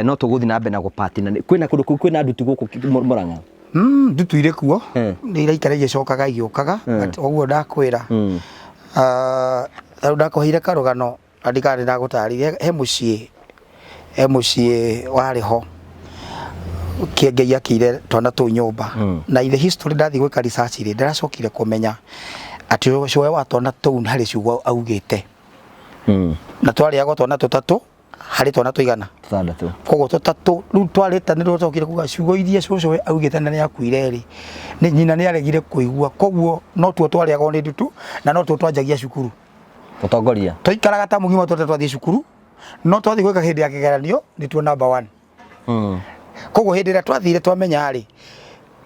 no tũgũthiĩ na mbere na gũpatina. Kwĩna kũndũ kwĩna ndutu gũkũ Murang'a? Ndutu irĩ kuo, nĩ iraikara igĩcokaga igĩũkaga, but ũguo ndakwĩra. Rĩu ndakũheire karũgano na ndikarĩ ndagũtarĩria, he mũciĩ, he mũciĩ warĩ ho Kĩengei akĩire twana tũu nyũmba. Na in the history ndathiĩ gwĩka research rĩ, ndĩracokire kũmenya atĩ ũcũwe wa twana tũu harĩ ciugo augĩte. Na twarĩagwo twana tũtatũ. Harĩ twana tũigana? Tũtandatũ. Koguo tũtatũ rĩu twarĩta nĩ rwacokire kuga ciugo iria cũcũ we augĩte na nĩ akuire rĩ, nĩ nyina nĩ aregire kũigua, koguo no tuo twarĩagwo nĩ ndutu na no tuo twanjagia cukuru. Mũtongoria. Twaikaraga ta mũgima twothe twathiĩ cukuru, no twathiĩ gwĩka hĩndĩ ya kĩgeranio nĩ tuo number one. Koguo hĩndĩ ĩrĩa twathire twamenya rĩ,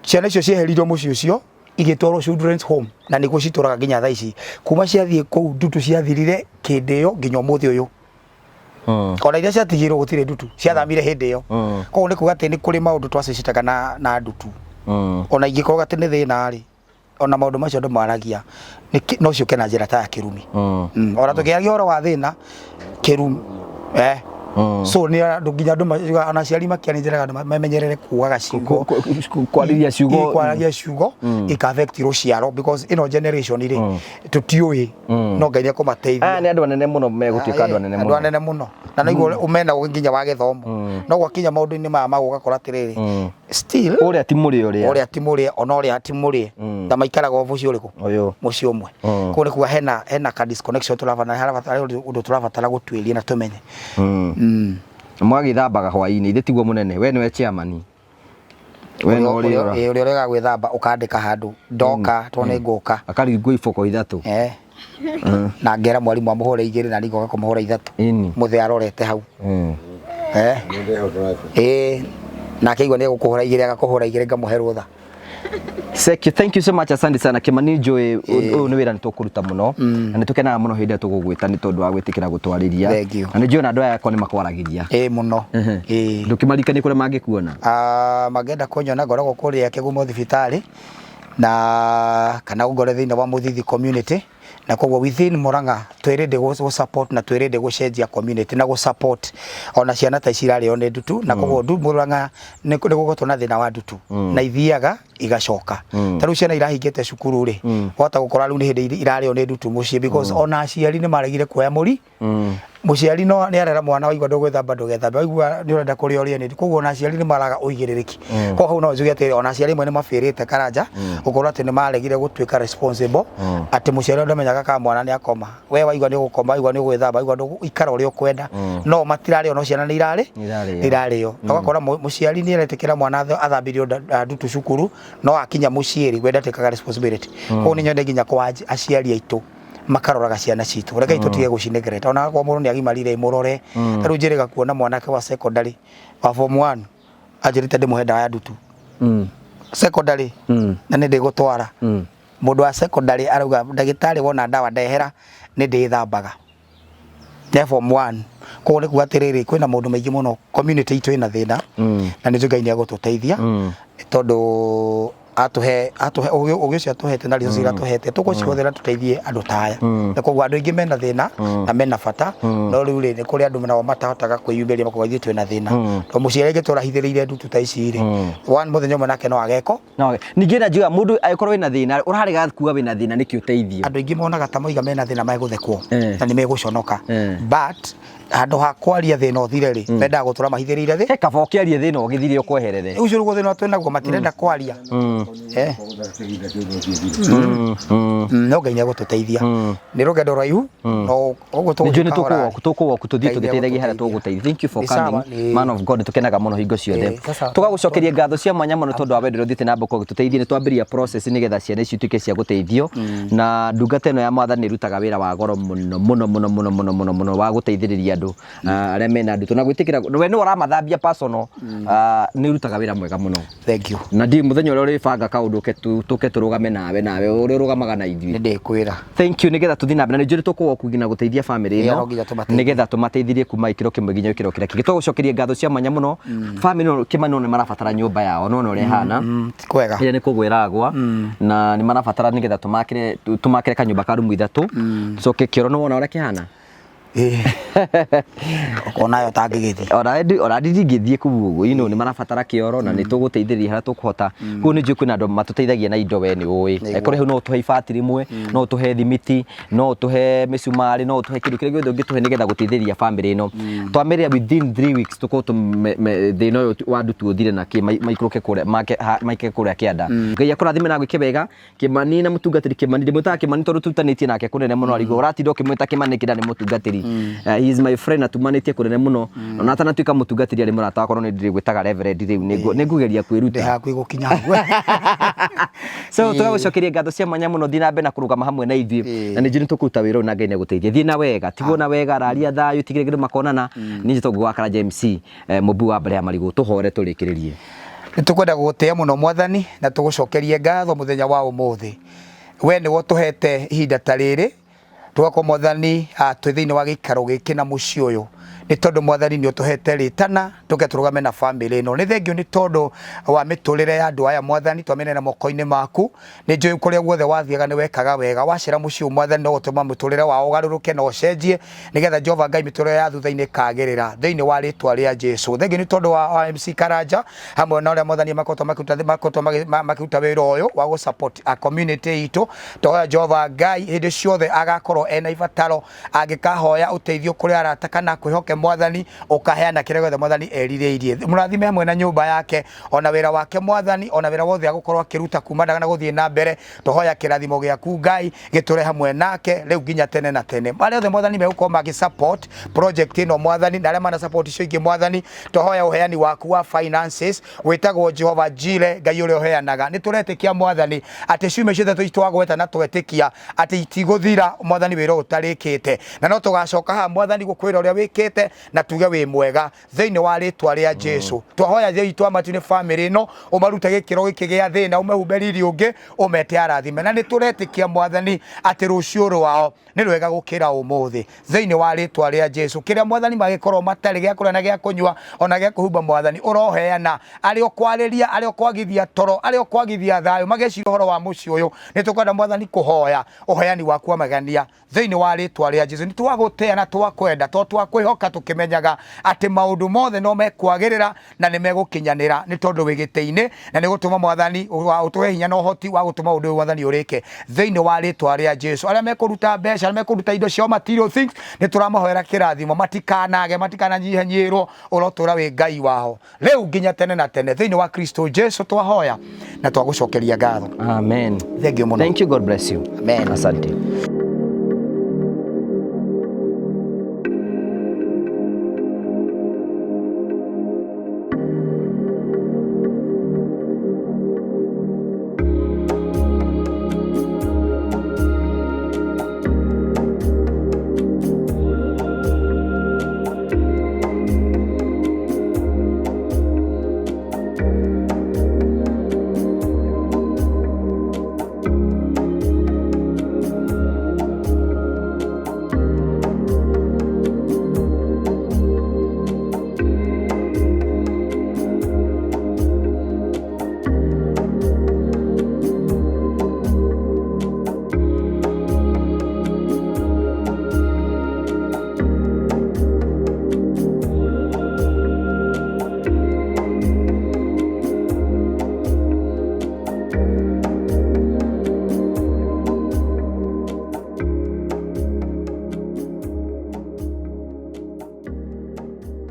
ciana icio cieheririo mũciĩ ũcio igĩtwarwo children's home na nĩkuo citũraga nginya thaa ici. Kuma ciathiĩ kũu ndutu ciathirire kĩndĩ ĩyo nginya ũmũthĩ ũyũ. Ona iria ciatigirwo gũtirĩ ndutu ciathamire hĩndĩ ĩyo. Koguo nĩ kuga atĩ nĩ kũrĩ maũndũ twacicitaga na ndutu. Ona ingĩkorwo atĩ nĩ thĩna rĩ, ona maũndũ macio andũ maragia no ciũke na njĩra ta ya kĩrumi. Ona tũkĩaria ũhoro wa thĩna kĩrumi, so nĩ andũ nginya andũ ona aciari makĩaria njĩra andũ memenyerere kugaga ciugo, Kwarĩria ciugo. Kwaragia ciugo ika affect rũciaro, because ĩno generation rĩ, tũtiũĩ, no Ngai nĩ ekũmateithia. Aya nĩ andũ anene mũno, megũtuĩka andũ anene andũ mũno. Anene mũno, na naiguo mena ũgĩ nginya wa gĩthomo, no gwakinya maũndũ-inĩ maya ma gũgakora atĩrĩrĩ, still Ũrĩa ti mũrĩ ũrĩa. Ũrĩa ti mũrĩe, ona ũrĩa ti mũrĩe, na maikaraga o mũciĩ ũrĩkũ? Ũyũ. Mũciĩ ũmwe. Koguo nĩ kuga hena ka disconnection tũrabatara, harabatara ũndũ tũrabatara gũtuĩria na tũmenye. Mwagĩthambaga hwaĩ-inĩ, ithe tiguo mũnene, we nĩwe chairman. We no Ũrĩa ũrĩora. Ũrĩa ũregaga gwĩthamba ũkandĩka handũ ndoka tondũ nĩ ngũka. Akaringwo iboko ithatũ. Na ngera mwarimũ amũhũre igĩrĩ na nigoka kũmũhũra ithatũ. Mũthee arorete hau. Nake igua nĩ egũkũhũra igĩrĩ, agakũhũra igĩrĩ, ngamũhe rũtha. Seki, thank you so much, asante sana Kimani. Njũĩ ũyũ nĩ wĩra nĩ tũkũruta mũno na nĩ tũkenaga mũno hĩndĩ ĩrĩa tũgũgwĩta nĩ tondũ wa gwĩtĩkĩra gũtwarĩria. Thank you. Na nĩ njũĩ ona andũ aya akwa nĩ makwaragĩria. Ĩĩ mũno. Ĩĩ. Ndũkĩmaririkanie kũrĩa mangĩkuona. Ah, mangĩenda kũnyona ngoragwo kũrĩa Kĩgumo thibitarĩ na kana ũngore thĩinĩ wa Mũthithi community, na koguo within Murang'a twĩ ready gũ support na twĩ ready gũcenjia community na gũ support ona ciana ta ici irarĩo nĩ ndutu, na koguo Murang'a nĩ gũkoretwo na thĩna wa ndutu na ithiaga igacoka. Ta rĩu ciana irahingĩte cukuru rĩ, wahota gũkora rĩu nĩ hĩndĩ irarĩo nĩ ndutu mũciĩ, because ona aciari nĩ maregire kuoya mũri. Mũciari no nĩ arera mwana, waigua ndũgwĩthamba ndũgethambe, waigua nĩ ũrenda kũrĩa ũrĩe nĩ, koguo ona aciari nĩ maraga ũigĩrĩrĩki. Koguo hau no njuge atĩ ona aciari amwe nĩ mabĩrĩte Karanja gũkorwo atĩ nĩ maregire gũtuĩka responsible, atĩ mũciari ndamenyaga kana mwana nĩ akoma, we waigua nĩ ũgũkoma, waigua nĩ ũgwĩthamba, waigua ndũgũikara ũrĩa ũkwenda, no matirarĩo, no ciana nĩ irarĩ Nĩ irarĩo. Nĩ irarĩo. Na ũgakora mũciari nĩ aretĩkĩra mwana athambirio ndutu cukuru, no akinya mũciĩ rĩ, we ndatĩkaga responsibility. Koguo nĩ nyende nginya kwa aciari aitũ makaroraga ciana citũ, rekei tũtige gũcineglect. Ona akorwo mũndũ nĩ agimarire, mũrore. Ta rĩu njĩrĩga kuona mwanake wa secondary wa form 1 anjĩrĩte ndĩmũhe ndawa ya ndutu secondary, na nĩ ndĩgũtwara. Mũndũ wa secondary arauga, ndagĩtarĩ, wona ndawa ndehera nĩ ndĩthambaga, nĩ form 1. Koguo nĩ kuga atĩrĩrĩ, kwĩna maũndũ maingĩ mũno, community itũ ĩna thĩna, na nĩ njũĩ Ngai nĩ egũtũteithia, nĩ tondũ atũhe ũgĩ ũcio atũhete na resources iria atũhete tũgũcihũthĩra tũteithie andũ ta aya. Na koguo andũ aingĩ mena thĩna na mena bata, no rĩu rĩ, nĩ kũrĩ andũ nao matahotaga kwĩyumĩria makoiga ithuĩ twĩna thĩna, tondũ mũciari angĩtũra ahithĩrĩire ndutu ta ici rĩ, one mũthenya ũmwe nake no ageko. No, ningĩ na njuga mũndũ angĩkorwo wĩna thĩna ũrarega kuga wĩna thĩna nĩkĩ ũteithio. Andũ aingĩ monaga ta moiga mena thĩna megũthekwo na nĩ megũconoka, but handũ ha kwaria thĩna ũthire rĩ, mendaga gũtũra mahithĩrĩire thĩ. He kaba ũkĩarie thĩna ũgĩthire ũkweherere. Ũcio nĩguo thĩna twĩ naguo, matirenda kwaria. No Ngai nĩ egũtũteithia, nĩ rũgendo rũraihu, no ũguo Nĩ njũĩ tũgũthiĩ nĩ kahora. tũkũwoku tũthiĩ Ngai nĩ tũgĩteithagia harĩa egũtũteithia. tũgũteithia. Thank you for Nĩ sawa, coming, man of God. Tũkenaga mũno hingo ciothe. Sasa- Tũgagũcokeria ngatho cia mwanya mũno tondũ wa wendo ũrĩa ũthiĩte na mbere gũtũteithia. Nĩ twambĩrĩria process nĩgetha ciana ici ituĩke cia gũteithio, na ndungata ĩno ya mwathani nĩ ĩrutaga wĩra wa goro mũno mũno mũno mũno mũno mũno mũno wa gũteithĩrĩria andũ arĩa mena ndutu na gwĩtĩkĩra we nĩwe ũramathambia personal. Nĩ ũrutaga wĩra mwega mũno. Thank you. Na ndiũĩ mũthenya ũrĩa ũrĩbanga kaũndũ ũke tũke tũrũgame nawe ũrĩa ũrũgamaga na ithuĩ. Nĩ ndĩkwĩra. Thank you, nĩgetha tũthiĩ na mbere na nĩ njũĩ tũkũwoku nginya gũteithia family Ĩĩ, ĩno no nginya tũmateithie. Nĩgetha tũmateithirie kuma ikĩro kĩmwe nginya gĩkĩro kĩrĩa kĩngĩ. Tũgũcokeria ngatho cia mwanya mũno. Family ĩno Kĩmani no nĩ marabatara nyũmba yao, no ũrĩa ĩhana. Ti kwega. Ĩrĩa nĩ kũgwa ĩragwa na nĩ marabatara nĩgetha tũmakĩre kanyũmba ka rumu ithatũ, tũcoke kĩoro nĩ wona ũrĩa kĩhana. Onayo tangĩgĩthiĩ. Ona ndingĩthiĩ kũu ũguo, nĩ marabatara kĩoro na nĩ tũgũteithĩrĩria harĩa tũkũhota. Kũu nĩ njũĩ kwĩna andũ matũteithagia na indo, we nĩ ũĩ. Angĩkorwo hau no ũtũhe ibati rĩmwe, no ũtũhe thimiti, no ũtũhe mĩcumarĩ, no ũtũhe kĩndũ kĩrĩa gĩothe ũngĩtũhe nĩgetha gũteithĩrĩria family ĩno. Twamĩrĩra within 3 weeks tũkorwo thĩna ũyũ wa ndutu ũthire na kĩ maikũrũke kũrĩa maike kũrĩa kĩanda. Ngai akũrathime na agwĩke wega. Kimani na mũtungatĩri Kimani, ndĩmwĩtaga Kimani tondũ tũrutanĩtie nake kũnene mũno, arigwo ũratinda ũkĩmwĩta Kimani kĩrĩa nĩ mũtungatĩri. He is my friend na tumanĩtie kũnene mũno ona atanatuĩka mũtungatĩri arĩ mũrata wakwa no nĩ ndĩrĩgwĩtaga reverend rĩu nĩ ngũgeria Ndĩ kwĩruta. Hakuhĩ gũkinya hau. So tũgagũcokeria ngatho cia mwanya mũno, thiĩ na mbere na kũrũgama hamwe na ithuĩ na nĩ njũĩ nĩ tũkũruta wĩra ũyũ na Ngai nĩ agũteithia. Thiĩ na wega, tigwo na wega, raria thayũ, tigĩrĩra kĩndũ makonana. Niĩ njĩtagwo Ngũgĩ wa Karanja MC, mũmbi wa mbere ya marigũ. Tũhore tũrĩkĩrĩrie. Nĩ tũkwenda gũgũtĩa mũno Mwathani na tũgũcokerie ngatho mũthenya wa ũmũthĩ. We nĩwe ũtũhete ihinda ta rĩrĩ tũgakorwo Mwathani twĩ thĩinĩ wa gĩikaro gĩkĩ na mũciĩ ũyũ, nĩ tondũ Mwathani nĩ ũtũhete rĩtana tũke tũrũgame na bamĩrĩ ĩno. Nĩ thengio nĩ tondũ wa mĩtũrĩre ya andũ aya Mwathani, twamĩneana moko-inĩ maku. Nĩ njũĩ kũrĩa guothe wathiaga nĩ wekaga wega. Wacera mũciĩ ũyũ Mwathani no gũtũma mũtũrĩre wao ũgarũrũke na ũcenjie, nĩgetha Jehova Ngai mĩtũrĩre ya thutha-inĩ ĩkagĩrĩra thĩinĩ wa rĩtwa rĩa Jesu. Thengio nĩ tondũ wa MC Karanja hamwe na ũrĩa Mwathani makoretwo makĩruta wĩra ũyũ wa gũ support a community itũ. Tũhoya Jehova Ngai hĩndĩ ciothe agakorwo ena ibataro, angĩkahoya ũteithio kũrĩ arata kana kwĩhoke Mwathani, ũkaheana kĩrĩa gĩothe Mwathani erirĩirie. Mũrathime hamwe na nyũmba yake, ona wĩra wake Mwathani, ona wĩra wothe agũkorwo akĩruta kuma na gũthiĩ na mbere. Tũhoya kĩrathimo gĩaku Ngai gĩtũre hamwe nake rĩu nginya tene na tene. Arĩa othe Mwathani megũkorwo magĩ support project ĩno Mwathani, na arĩa mana support icio ingĩ Mwathani, tũhoya ũheani waku wa finances wĩtagwo Jehova Jire, Ngai ũrĩa ũheanaga. Nĩ tũretĩkia Mwathani atĩ ciumia ciothe twagweta na twetĩkia atĩ itigũthira Mwathani wĩra ũyũ ũtarĩkĩte, na no tũgacoka haha Mwathani gũkwĩra ũrĩa wĩkĩte na tuge wĩ mwega thĩinĩ wa rĩtwa rĩa Jesu. Twahoya Ithe witũ wa matu-inĩ bamĩrĩ ĩno ũmarute gĩkĩro gĩkĩ gĩa thĩna, ũmehumbe riri ũngĩ, ũmete arathime, na nĩ tũretĩkia Mwathani atĩ rũciũ rwao nĩ rwega gũkĩra ũmũthĩ thĩinĩ wa rĩtwa rĩa Jesu. Kĩrĩa Mwathani magĩkorwo matarĩ gĩa kũrĩa na gĩa kũnyua ona gĩa kwĩhumba Mwathani ũroheana, arĩa ũkwarĩria, arĩa ũkwagithia toro, arĩa ũkwagithia thayũ, mageciria ũhoro wa mũciĩ ũyũ, nĩ tũkwenda Mwathani kũhoya ũheani waku wa magegania thĩinĩ wa rĩtwa rĩa Jesu. Nĩ twagũtĩa na twakwenda to twakwĩhoka, tũkĩmenyaga atĩ maũndũ mothe no mekwagĩrĩra na nĩ megũkinyanĩra, nĩ tondũ wĩ gĩtĩ-inĩ na nĩ gũtũma Mwathani ũtũhe hinya na ũhoti wa gũtũma ũndũ ũyũ Mwathani ũrĩke thĩinĩ wa rĩtwa rĩa Jesu. Arĩa mekũruta mbeca, arĩa mekũruta indo ciao, material things, nĩ tũramahoera kĩrathimo, matikanage, matikananyihanyihĩrwo, ũrotũra wĩ Ngai wao rĩu nginya tene na tene thĩinĩ wa Kristo Jesu twahoya na twagũcokeria ngatho. Amen. Thank you mũno. Thank you. God bless you. Amen. Asante.